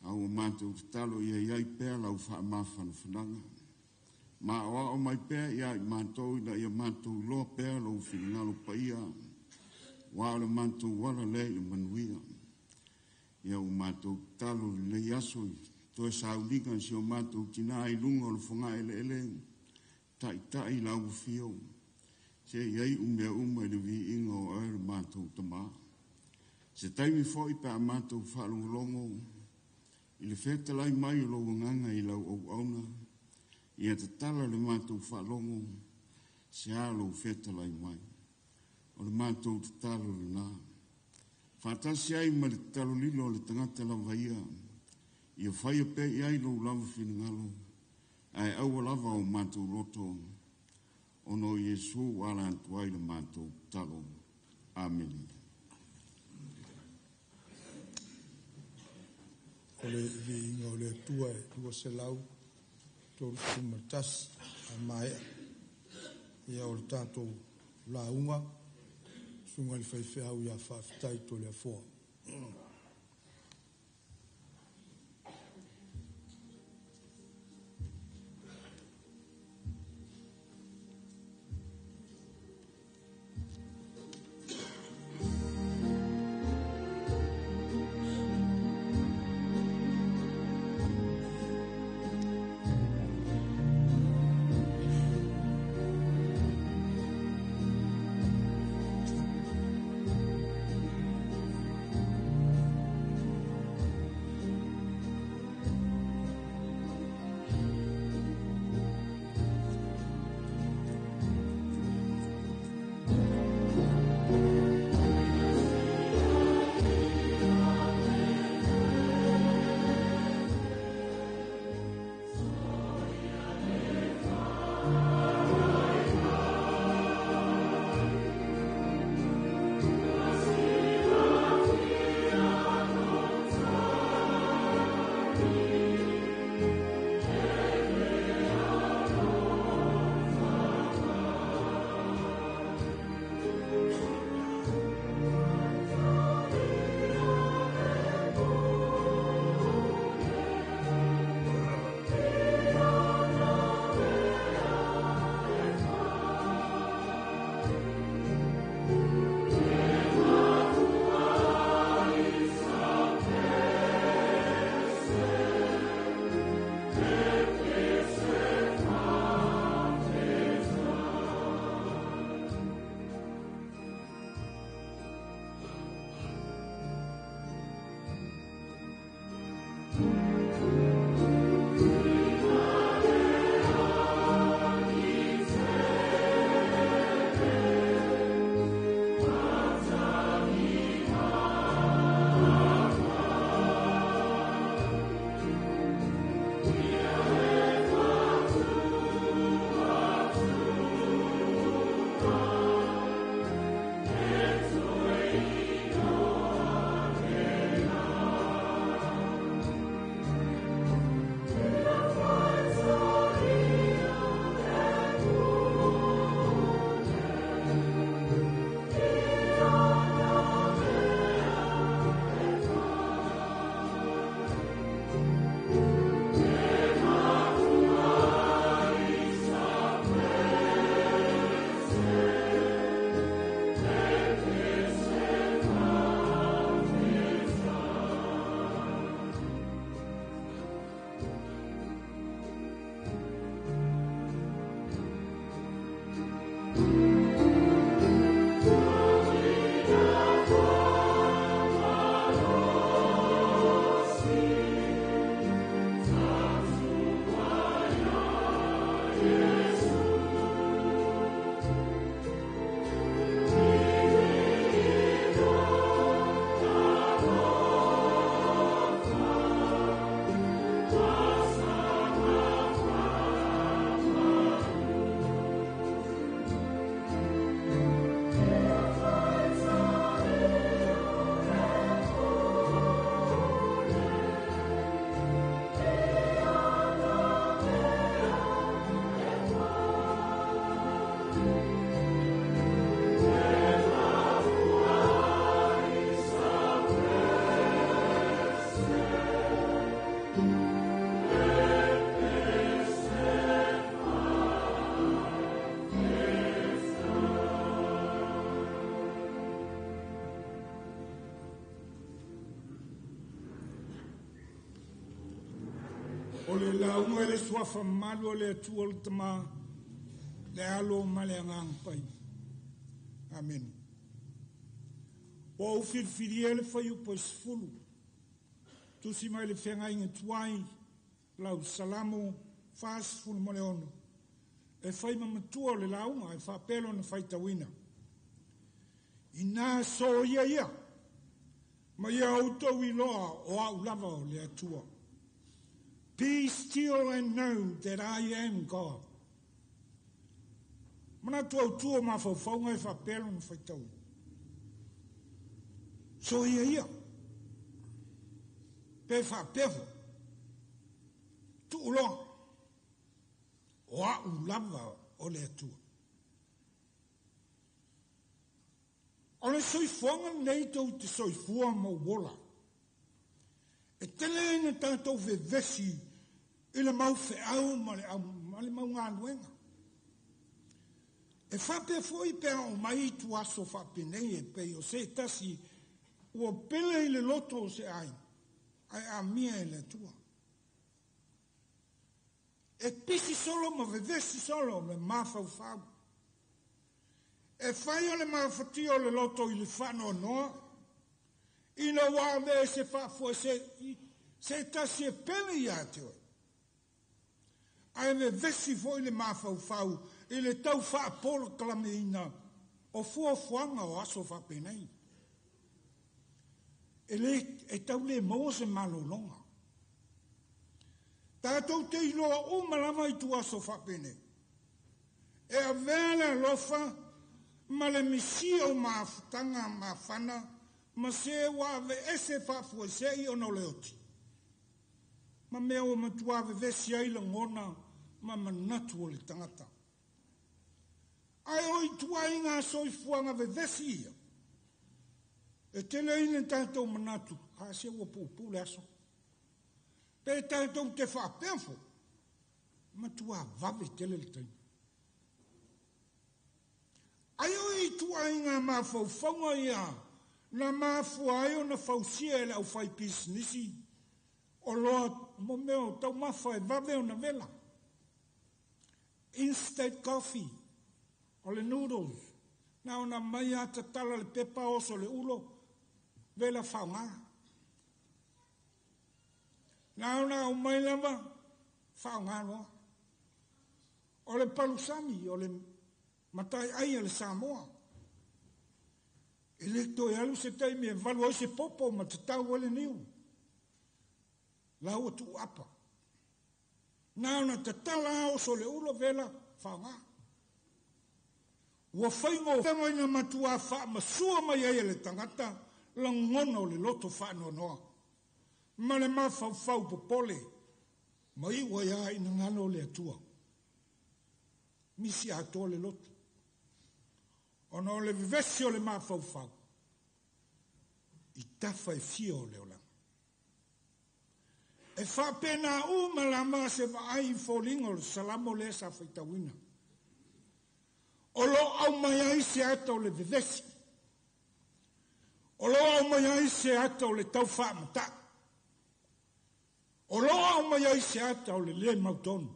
A ua matou tatalo ia i ai pea lau faamafanafanaga. Ma aoao mai pea ia i matou ina ia matou iloa pea lou finagalo paia. Ua o le matou ala lea i le manuia. Ia ua matou tatalo i lenei aso i toe sauniga i si o matou tinā i luga o le fogaeleele, taitai lau afio. Se i ai mea uma i le viiga o oe le matou tamā. Se taimi foi pe a matou faalogologo i le fetalai mai o lou agaga i lau auauna, ia tatala le matou faalogo se a lou fetalai mai. O le matou tatalo lenā. Faatasi ai ma le tatalo lilo o le tagata lava ia, ia faia pea i ai lou lava finagalo, ae aua lava o matou loto, ona o Iesu ua ala atu ai le matou tatalo. Amene. O le viiga o le Atua e 231 a maea. Ia o le tatou lauga, susuga i le faifeau ia Faafetai Toleafoa. O le lauga i le suafa malu o le Atua o le Tama, le Alo ma le Agaga Paia. Amene. Ua ou filifilia le fuaiupu e 10, tusi mai le feagaiga tuai, lau Salamo 46, e fai ma matua o le lauga e faapea lona faitauina. Ina soia ia, ma ia outou iloa o au lava o le Atua. Be still and know that I am God. Manatu au tua mafaufauga e faapea lona faitauina. Soia ia, pe faapea foi, tuuloa, o au lava o le Atua. O le soifuaga lenei tou te soifua ma ou ola. E tele ina tatou vevesi i le mau feau ma le, au, ma le mau galuega. E faapea foi pe a oo mai ituaso faapenei e pei o se tasi ua pele i le loto o se aiga, ae amia e le Atua. E pisi solo ma vevesi solo me mafaufau. E fai o le mafatia o le loto i le faanoanoa, ina ua ave se faafoe se tasi e pele ia te oe. Ae vevesi foi le mafaufau i le tau faapolokalameina o fuafuaga o aso faapenei. E, le, e tau le maua se malologa. Tatou te iloa uma lava i tuaso faapenei. E avea le alofa ma le misia o mafutaga mafana ma se ua aveese faafuasei ona o le oti. Ma mea ua matua vevesi ai lagona ma manatu o le tagata. Ae o ituaiga soifuaga vevesi ia. E tele ai le tatou manatu, a se ua puupuu le aso. Pe tatou te faapea foi, matua vave tele le taimi. Ai o ituaiga mafaufauga ia na mafua ai ona fausia e le aufaipisinisi oloa mo mea o taumafa e vave ona vela. Instant coffee, o le noodles, na ona mai a tatala le pepa oso le ulo, vela faaaoga. Na ona aumai lava, faaaoga loa. O le palusami, o le mataiai a le Samoa. E le toe alu se taimi e valu ai se popo ma tatau ai le niu. La ua tuu apa. Na ona tatala a oso le ulo vela faaaoga. Ua faigo ina matua faamasua mai ai e le tagata lagona o le loto faanoanoa. Ma le mafaufau popole ma iu ai lava ina galo le Atua. Misi atoa le loto. Ona o le vevesi o le mafaufau i tafa e fia o le olaga. E faapena uma lava se vaai i foliga o le salamo lea sa faitauina. O lo o aumai ai se ata o le vevesi. O lo o aumai ai se ata o le tau faamata'u. O lo o aumai ai se ata o le lē mautonu.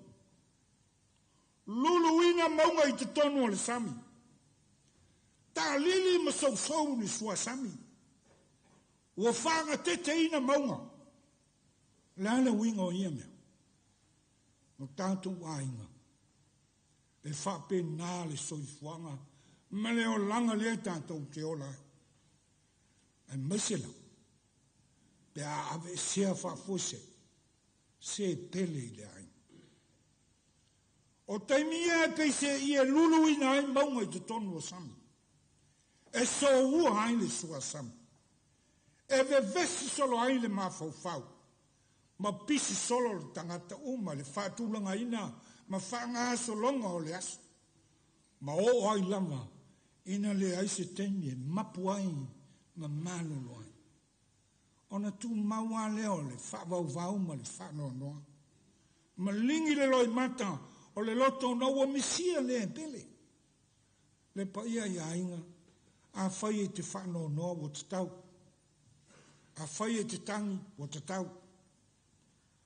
Luluina mauga i totonu o le sami. Taalili ma sousou le suasami. Ua faagateteina mauga. O le a le uiga o ia mea? O tatou aiga. E faapena le soifuaga ma le olaga lea tatou te ola ai. Aemaise lava pe a aveesea faafuasei se pele i le aiga. O taimi ia e peiseai e luluina ai mauga i totonu o sami. E soua ai le suasami. E vevesi solo ai le mafaufau. Ma pisi solo le tagata uma le faatulagaina ma faagasologa o le aso. Ma oo ai lava ina leai se taimi e mapu ai ma malolo ai. Ona tumau lava lea o le faavauvau ma le faanoanoa. Ma ligi le loimata o le loto ona ua misia le pele. Le paia i aiga, afai e te faanoanoa ua tatau. Afai e te tagi ua tatau.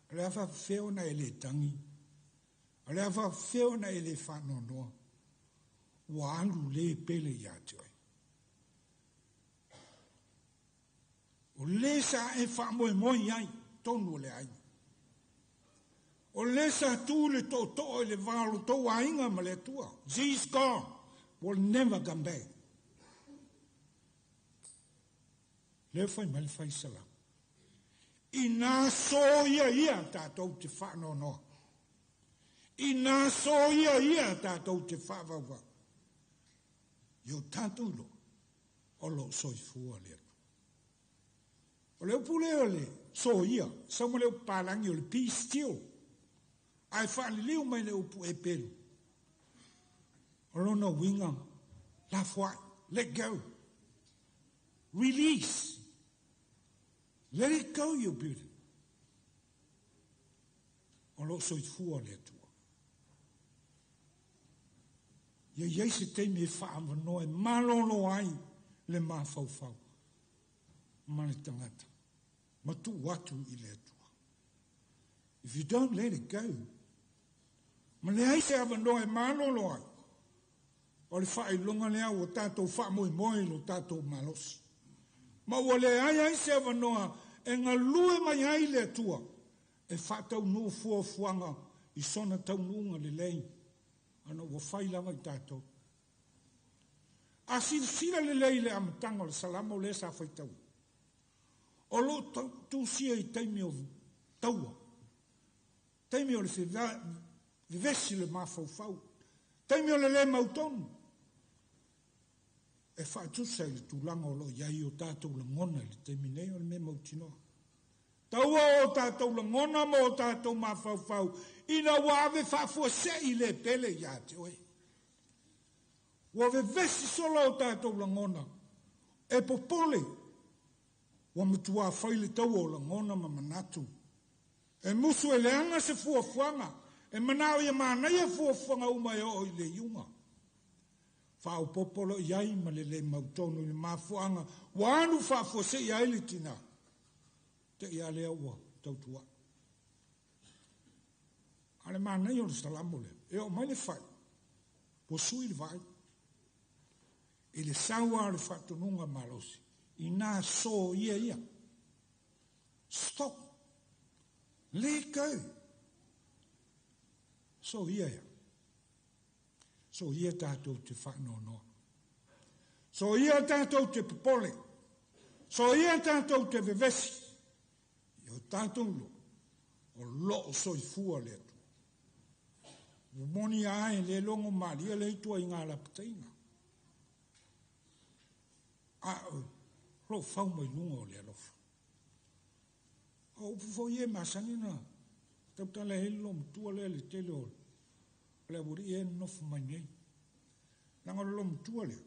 O le a faafefea ona e le tagi? O le a faafefea ona e le faanoanoa? Ua alu le pele ia te oe. O le sa e faamoemoe i ai totonu o le aiga. O le sa tu le tootoo i le va o lo outou aiga ma le Atua. This God will never come back. Lea fai mai le faisalau. Inā soia ia tatou te faanoanoa. Inā soia ia tatou te faavauvau. I o tatou iloa, o lo o soifua le Atua. O le upu lea o le soia, sau ma le upu palagi o le be still. Ae faaliliu mai le upu Eperu. O lona uiga, lafoai, let go. Release. Let it go, your burden. O loo soifua le Atua. Ia i ai se taimi e faaavanoa e malolo ai le mafaufau ma le tagata ma tuu atu i le Atua. If you don't let it go, ma leai se avanoa e malolo ai, o le faailoga lea ua tatou faamoemoe i lo tatou malosi. Ma ua leai ai se avanoa e galue mai ai le Atua e faataunuu fuafuaga i sona taunuuga lelei ona ua fai lava i tatou. A silasila lelei i le amataga o le Salamo lea sa faitauina, o lo o tusia i taimi o taua, taimi o le vevesi le mafaufau, taimi o le le mautonu, e faatusa i le tulaga o lo o i ai o tatou lagona i le taimi nei o le mea mautinoa. Taua o tatou lagona ma o tatou mafaufau ina ua ave faafuasei le pele ia te oe. Ua vevesi sola o tatou lagona e popole ua matua fai le taua o lagona ma manatu. E musu e leaga se fuafuaga e manao ia manaia fuafuaga uma e oo i le iuga. Faaopoopo loa i ai ma le le mautonu i le mafuaaga ua alu faafuasei ai le tina. Te i a lea ua tautua'i. A o le manaia o le Salamo lea, e oo mai le fai, ua sui le vaai. I le sau lava o le faatonuga malosi, inā soia ia. Stop. Let go. Soia ia. Soia tatou te faanoanoa. Soia tatou te popole. Soia tatou te vevesi. I o tatou iloa, o loo soifua le Atua. Ua moni a e le logo malie le ituaiga lapataiga. A o loo fau mai luga o le alofa. O upu foi ia e masani ona tautala ai le loomatua lea i le tele o le aualii ia e nonofo mai nei. Leaga o le loomatua lea,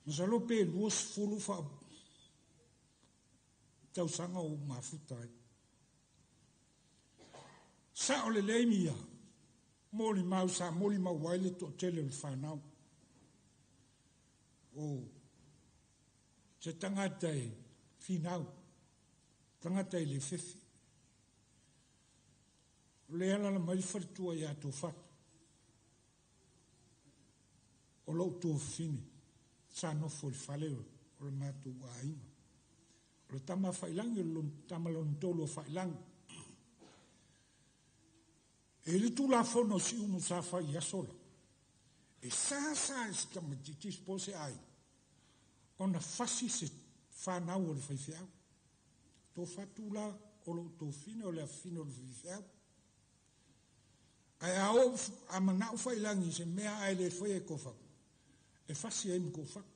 masalo pe 20 faa tausaga o ou mafuta ai. Sao lelei ia molimau sa molimau ai le toatele o le fanau. O se tagata e finau, tagata e le fefe. O lea alaala mai le faletua ia Tofato. O lou tuafafine sa nofo i le fale o le matou aiga. O le tama a Failangi, o le tama lona tolu a Failangi. E i le Tulafono o Siumu sa fai i aso la, e sa sa e se tamaitiiti po o se aiga ona fasi se fanau o le faifeau. Tofatu la o lou tofine o le afafine o le faifeau. Ae a oo a manao Failangi i se mea ae le faia e Kofatu, e fasi ai ma Kofatu.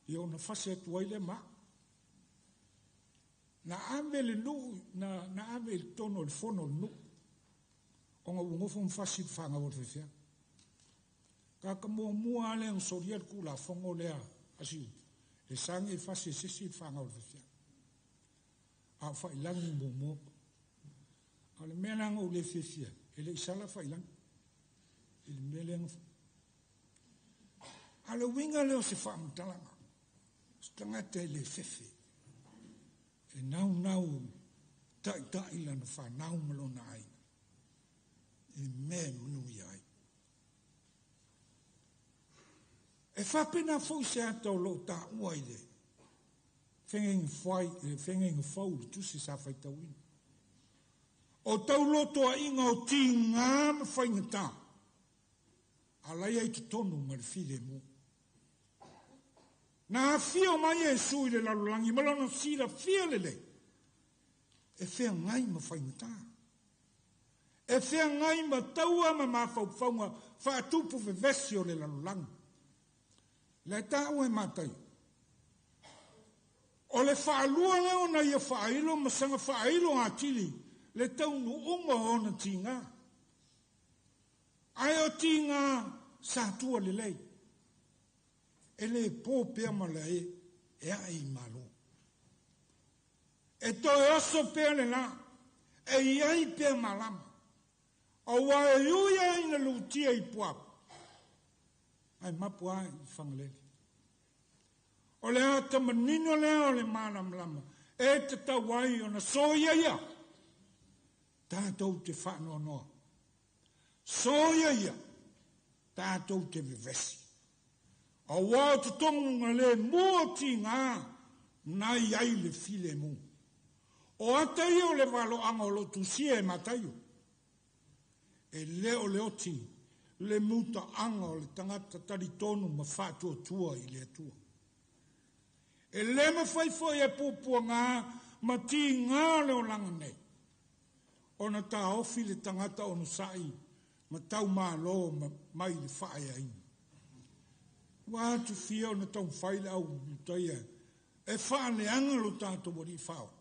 Ia ona fasi atu ai lea ma au. Na ave le nuu, na, na ave i totonu o le fono o le nuu, ona ua nofo ma fasi le fanau a le faifeau. Tagata muamua lava lea na solia le Tulafono lea a Siumu, e sagi e fasi e se isi le fanau a le faifeau. A o Failangi muamua. A o le mea la na ou le fiafia ai, e le i sala Failangi i le mea lea na fai. A o le uiga lea o se faamatalaga, o se tagata e le fefe, e naunau taitai lana fanau ma lona aiga i mea e manuia ai. E faapena foi se ata o lo o taua i le feagaiga fou i le tusi sa faitauina. O taulotoaiga o tiga ma faigata, a la ia i totonu ma le filemu. Na afio mai Iesu i le lalolagi ma lona silafia lelei, e feagai ma faigata. E feagai ma taua ma mafaufauga faatupu vevesi o le lalolagi. Le taua e Mataio. O le faalua lea ona ia faailo ma saga faailo atili le taunuuga o ona tiga. Ae o tiga sa tua lelei. E le po pea ma le e ae i malo. E toe oso pea le la, e iai pea malama. Aua e ui ai na lutia i puapu, ai mapu ai i Fagalele. O le ata manino lea o le malamalama, e tatau ai ona soia ia, tatou te faanoanoa. Soia ia, tatou te vevesi. Aua o totogu le mu o tigā na i ai le filemu. O ata ia o le valoaga o loo tusia e Mataio. E le o le oti le mutaaga o le tagata talitonu ma faatuatua i le Atua. E le mafai foi e puapuaga ma tigā o le olaga nei ona taofi le tagata onosai ma taumālō mai le faaeaina. Ua atufia ona taumafai le au Iutaia e faaleaga lo tatou alii fao.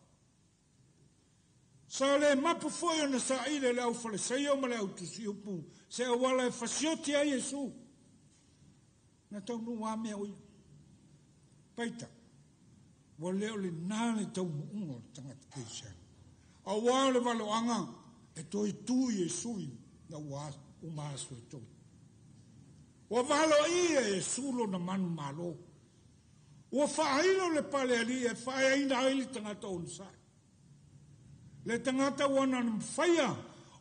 Sa le mapu foi ona saili e le au Faleseio ma le au tusiupu se auala e fasioti ai Iesu. Na taunuu lava mea o ia. Paita, ua le o lenā le taunuuga o le tagata kerisiano. Auā o le valoaga e toe tu Iesu ina ua uma aso e tolu. Ua valoia e Iesu lona manumalo. Ua faailo le palealii e faaeaina ai le tagata onosai. Le tagata ua na mafaia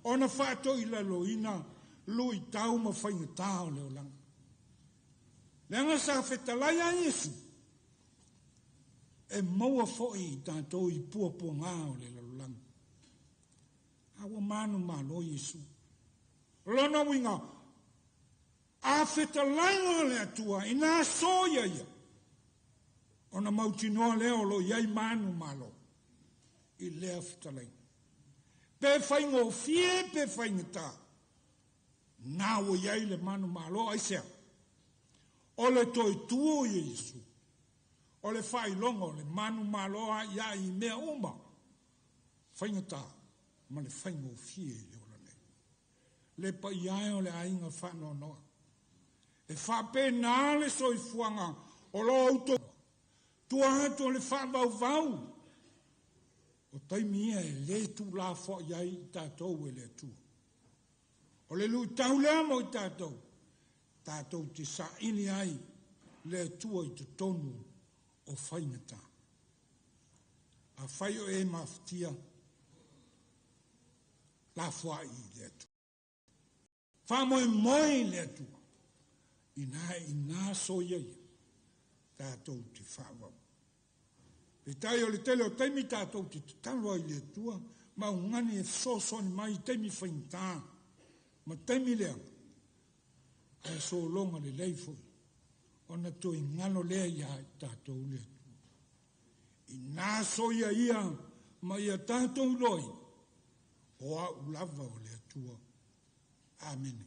ona faatoilaloina luitau ma faigatā o le olaga. Leaga sa fetalai ai Iesu, e maua foi i tatou i puapuagā o le lalolagi. A ua manumalo Iesu. O lona uiga, a fetalaiga le Atua ina soia ia, ona mautinoa lea o lo o i ai manumalo i lea fetalaiga. Pe faigofie pe faigatā, na ua i ai le manumalo aisea? O le toe tu o Iesu, o le faailoga o le manumalo a ia i mea uma, faigatā ma le faigofie i le ola nei. Le paia e o le aiga faanoanoa. E faapena le soifuaga o lo outou tua atu o le faavauvau o taimi ia e le tuulafoai ai i tatou e le Atua. O le luitau lea mo i tatou, tatou te saili ai le Atua i totonu o faigatā. Afai o e mafatia, lafoai i le Atua. Faamoemoe i le Atua, ina ina soia ia, tatou te faavau. Peitai o le tele o taimi tatou te tatalo ai i le Atua, ma augani e fesoasoani mai i taimi faigatā ma taimi leaga, ae sologa lelei foi ona toe galo lea ia i tatou le Atua. Ina soia ia ma ia tatou iloaina, o au lava o le Atua. Amene.